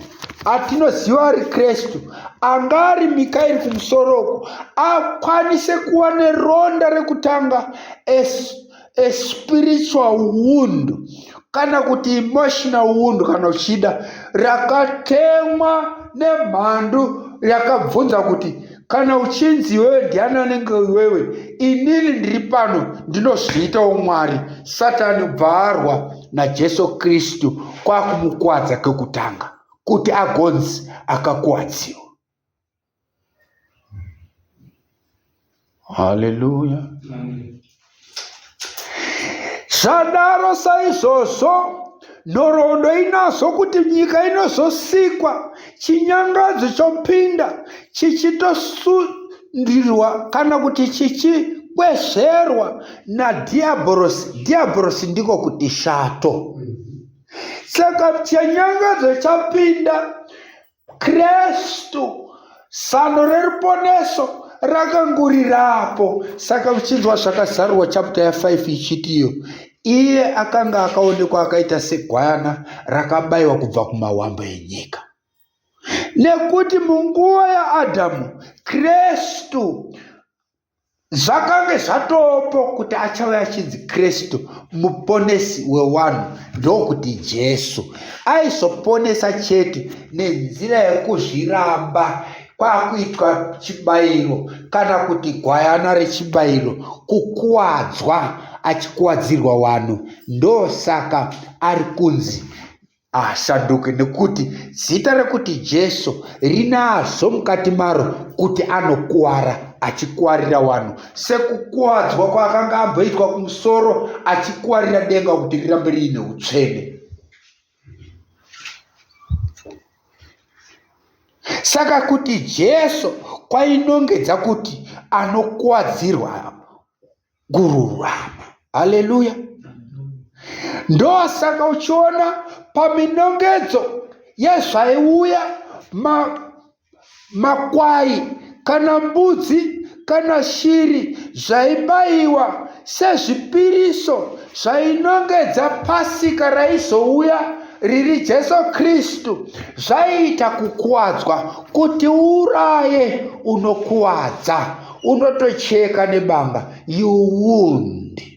atinoziva ari Kristu anga ari Mikaeri kumusoro uku akwanise kuva neronda rekutanga as a spiritual wound kana kuti emotional wound kana uchida rakatemwa nemhandu yakabvunza kuti. Kana uchinzi iwewe ndiani anenge iwewe, inini ndiri pano ndinozviitawo Mwari. Satani bva arwa naJesu Kristu kwakumukwadza kekutanga kuti agonzi akakuwadziwa. Haleluya. Zvadaro saizvozvo nhoroondo inazvo kuti nyika inozosikwa chinyangadzo chopinda chichitosundirwa kana kuti chichikwezverwa nadhiabhorosi. Dhiabhorosi ndiko kuti shato. Saka chinyangadzo chapinda Kristu, zano reruponeso rakangurirapo. Saka uchinzwa zvakazarurwa chapter ya 5 ichitiyo iye akanga akaonekwa akaita segwayana rakabayiwa kubva kumawambo enyika. Nekuti munguva yaAdhamu, Kristu Zvakange zvatopo kuti achauya achinzi Kristu, muponesi wewanhu, ndokuti Jesu. Aizoponesa chete nenzira yekuzviramba kwakuitwa chibayiro kana kuti gwayana rechibayiro, kukuwadzwa achikuwadzirwa wanhu. Ndosaka ari kunzi Haashanduki nekuti zita rekuti Jesu rinazvo mukati maro kuti anokuwara achikuwarira wanhu sekukuwadzwa kwaakanga amboitwa kumusoro achikuwarira denga kuti rirambe riine utsvene. Saka kuti Jesu kwainongedza kuti anokuwadzirwa kururama. Haleluya! Ndosaka uchiona paminongedzo yezvaiuya ma, makwai kana mbudzi kana shiri zvaibayiwa sezvipiriso zvainongedza pasika raizouya riri Jesu Kristu zvaiita kukuwadzwa kuti uuraye unokuwadza unotocheka nebanga you wound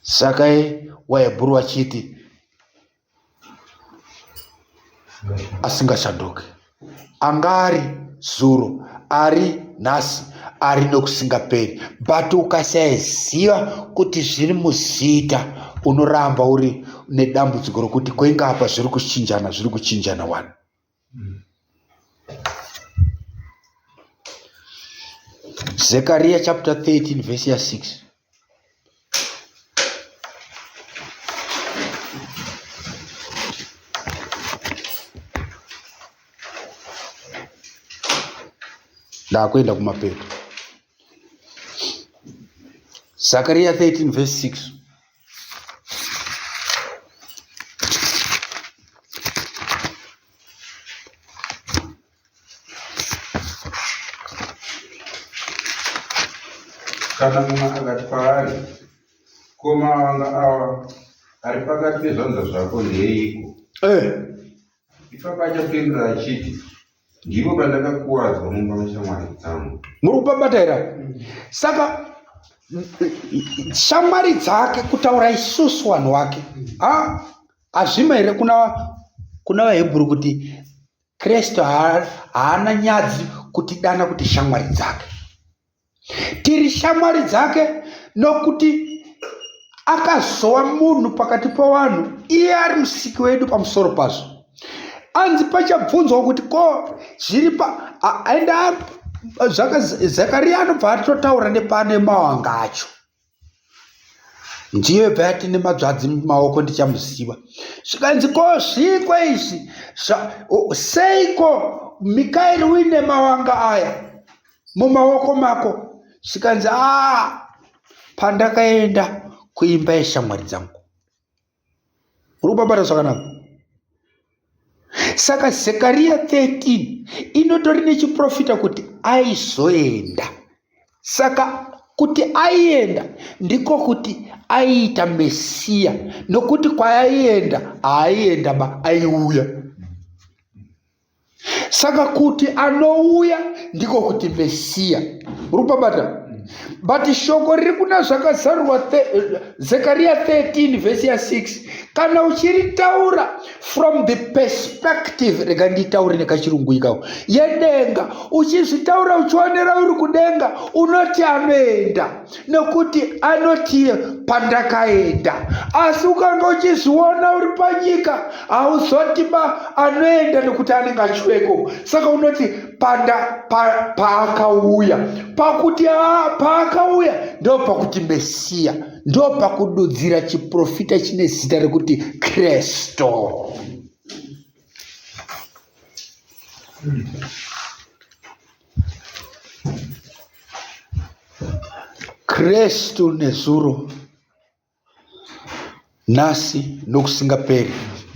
saka wahebhuru wachiti asingashanduki anga ari zuro ari nhasi ari nokusingaperi but ukasaziva kuti zviri muzita unoramba uri nedambudziko rokuti koinga apa zviri kuchinjana zviri kuchinjana wani Zekaria chapter 13 verse ya 6. Ndakuenda kumapeto. Zakaria 13 verse 6. Kana mumwe akati kwaari, Ko mavanga awa ari pakati pezvanza zvako ndeeiko? Eh. Ipapo achapindura achiti, Ndipo pandakakuwadzwa mumba meshamwari dzangu. Muri kupabata here? Saka shamwari dzake kutaura isusu vanhu wake ha hazvima here kuna kuna vahebhuru kuti Kristu haana nyadzi kutidana kuti shamwari dzake. Tiri shamwari dzake nokuti akazova munhu pakati pevanhu iye ari musiki wedu pamusoro pazvo. Anzi pachabvunzwa kuti ko zviri pa enda Zakaria anobva atotaura nepane mawanga acho. Ndiyo yobva yati nemadzvadzi mumaoko ndichamuziva. Zvikanzi ko zviiko izvi seiko Mikaeri uine mawanga aya mumaoko mako? Zvikanzi aa pandakaenda kuimba yeshamwari dzangu. Uri kubabata zvakanaka? Saka Zekariya 13 inotori nechiprofita kuti aizoenda. Saka kuti aienda ndiko kuti aiita Mesiya nokuti kwaaienda haaienda ba aiuya. Saka kuti anouya ndiko kuti Mesiya. Uri kubabata? But shoko riri kuna zvakazarurwa Zekariya 13 vhesi ya 6. Kana uchiritaura from the perspective, rega nditaure nekachirungu ikako, yedenga, uchizvitaura uchionera uri kudenga, unoti anoenda nekuti anoti pandakaenda. Asi ukanga uchizviona uri panyika, hauzoti ba anoenda nekuti anenge achiweko. Saka unoti panda paakauya pa pakuti paakauya ndo pakuti Mesiya, ndo pakududzira chiprofita chine zita rekuti Kristu. Kristu nezuro nhasi nokusingaperi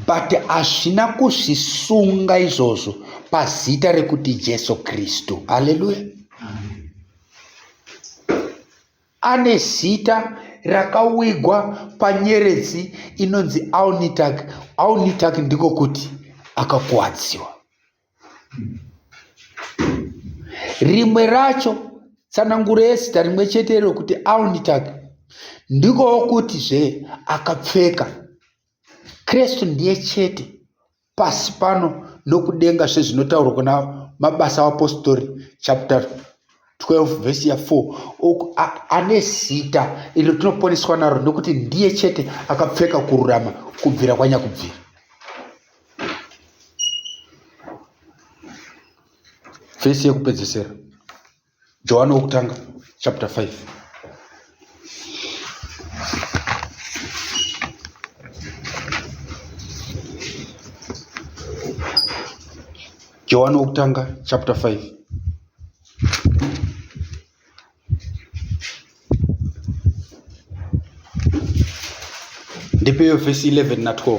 but hazvina kuzvisunga izvozvo pazita rekuti Jesu Kristu. Haleluya. Ane zita rakawigwa panyeredzi inonzi Alnitak. Alnitak ndiko kuti akakuwadziwa. Rimwe racho tsananguro yezita rimwe chete iro kuti Alnitak ndikowo kuti zve akapfeka. Kristu ndiye chete pasi pano nokudenga sezvinotaurwa kuna Mabasa Avapostori chapter 12 vhesi ya 4 ane zita iro tinoponeswa naro nokuti ndiye chete akapfeka kururama kubvira kwanyakubvira. Vhesi yekupedzesera Johani wokutanga chapter 5. Johani wokutanga chapter 5. Ndipeyo vhesi 11 na 12.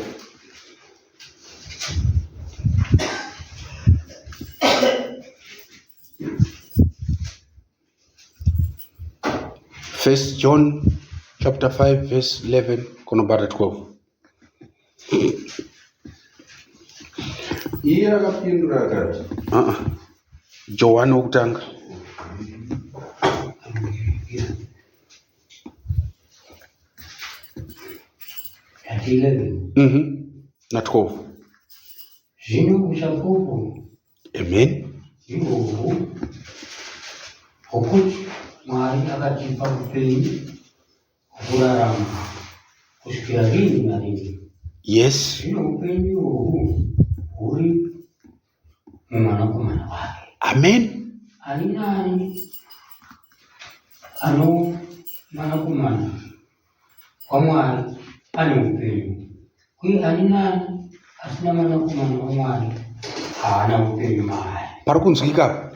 First John chapter 5 verse 11 kunobata 12. Iye akapindura akati, Uh-uh. Johani wokutanga. At 11. Na 12. Zvino uchapupu Amen. Ndihwohwu hwokuti Mwari akatipa upenyu hwokurarama kusvikira rini narini. Yes. Zvino upenyu ihwohwu huri muMwanakomana wake. Amen. Ani naani ano Mwanakomana waMwari ane upenyu, uye ani naani asina Mwanakomana waMwari haana upenyu maari. Pari kunzwika apa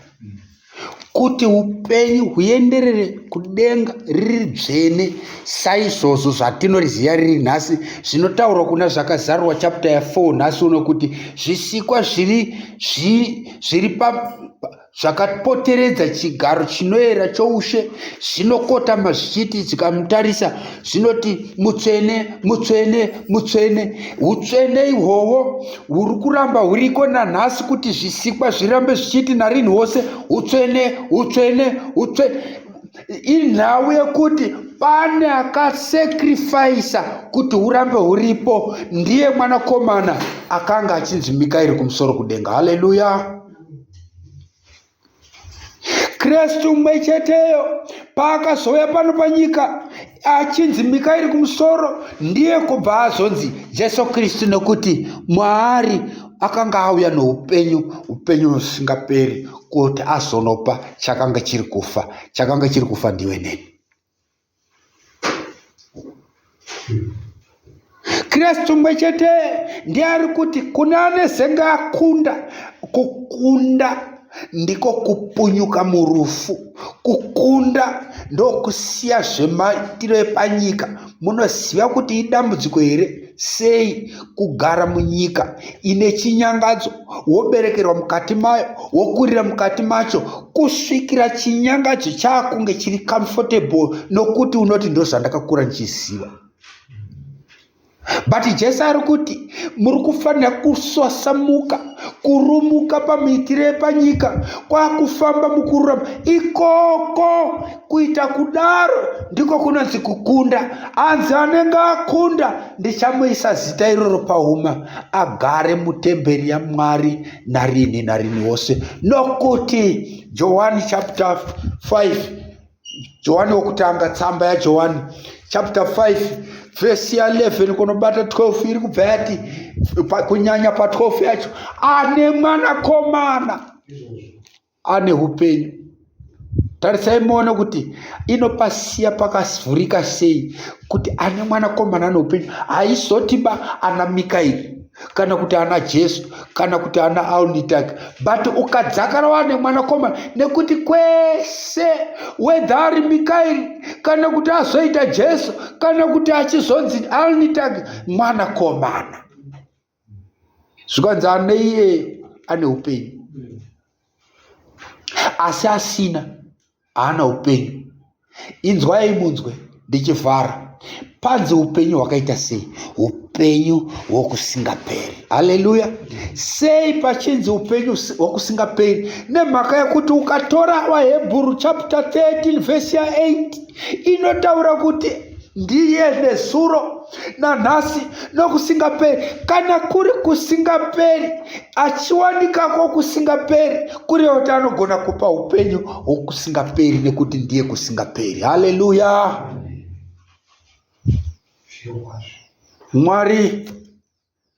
kuti upenyu huenderere kudenga riri dzvene saizvozvo zvatinoriziva riri nhasi zvinotaurwa kuna Zvakazarurwa chapter ya 4 nhasi uno kuti zvisikwa zviri zviri pa zvakapoteredza chigaro chinoera choushe zvinokotama zvichiti zvikamutarisa zvinoti mutsvene mutsvene mutsvene utsvene ihwohwo huri kuramba huriko nanhasi kuti zvisikwa zvirambe zvichiti narini wose utsvene utsvene utsvene inhau yekuti pane akasacrificer kuti hurambe huripo ndiye mwanakomana akanga achinzi Mikaeri kumusoro kudenga. Haleluya! Kristu mumwe cheteyo paakazouya pano panyika achinzi Mikaeri kumusoro ndiye kubva azonzi Jesu Kristu nekuti maari akanga auya noupenyu, upenyu husingaperi kuti azonopa chakanga chiri kufa. Chakanga chiri kufa ndiwe neni. Kristu mumwe chete ndiye ari kuti kune anezenge akunda. Kukunda ndiko kupunyuka murufu. Kukunda ndokusiya zvemaitiro epanyika. Munoziva kuti idambudziko here sei kugara munyika ine chinyangadzo, woberekerwa mukati mayo, wokurira mukati macho kusvikira chinyangadzo chaakunge chiri comfortable nokuti unoti ndozvandakakura ndichiziva. But Jesu ari kuti muri kufanira kuswasamuka, kurumuka pamiitiro yepanyika, kwakufamba mukururama ikoko. Kuita kudaro ndiko kunonzi kukunda. Anzi anenge akunda ndichamuisa zita iroro pahuma, agare mutemberi yaMwari narini narini wose. Nokuti Johani chapter 5 Johani wokutanga, tsamba yaJohani chapter 5 vhesi ya 11 kunobata 12 iri kubva yati kunyanya pa 12 yacho, ane mwanakomana ane upenyu. Tarisai muone kuti inopasiya pakavhurika sei kuti ane mwanakomana ane upenyu. Haizoti ba ana Mikaeri kana kuti ana Jesu kana kuti ana Alnitak, but ukadzakara wane mwanakomana, nekuti kwese whether ari Mikaeri kana kuti azoita Jesu kana kuti achizonzi Alnitak, mwanakomana. Zvikanzi ane iye ane upenyu, asi asina haana upenyu. Inzwai munzwe ndichivhara. Panzi upenyu hwakaita sei? Upenyu hwokusingaperi. Haleluya! Sei pachinzi upenyu hwokusingaperi? Nemhaka yekuti ukatora vaHebhuru chapter 13 vhesi ya 8 inotaura kuti ndiye nezuro nanhasi nokusingaperi. Kana kuri kusingaperi, achiwanika kwokusingaperi, kureva kuti anogona kupa upenyu hwokusingaperi nekuti ndiye kusingaperi. Haleluya! Mwari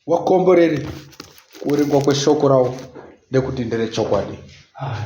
wakomborere kuverengwa kweshoko rawo nekuti nderechokwadi. Amen.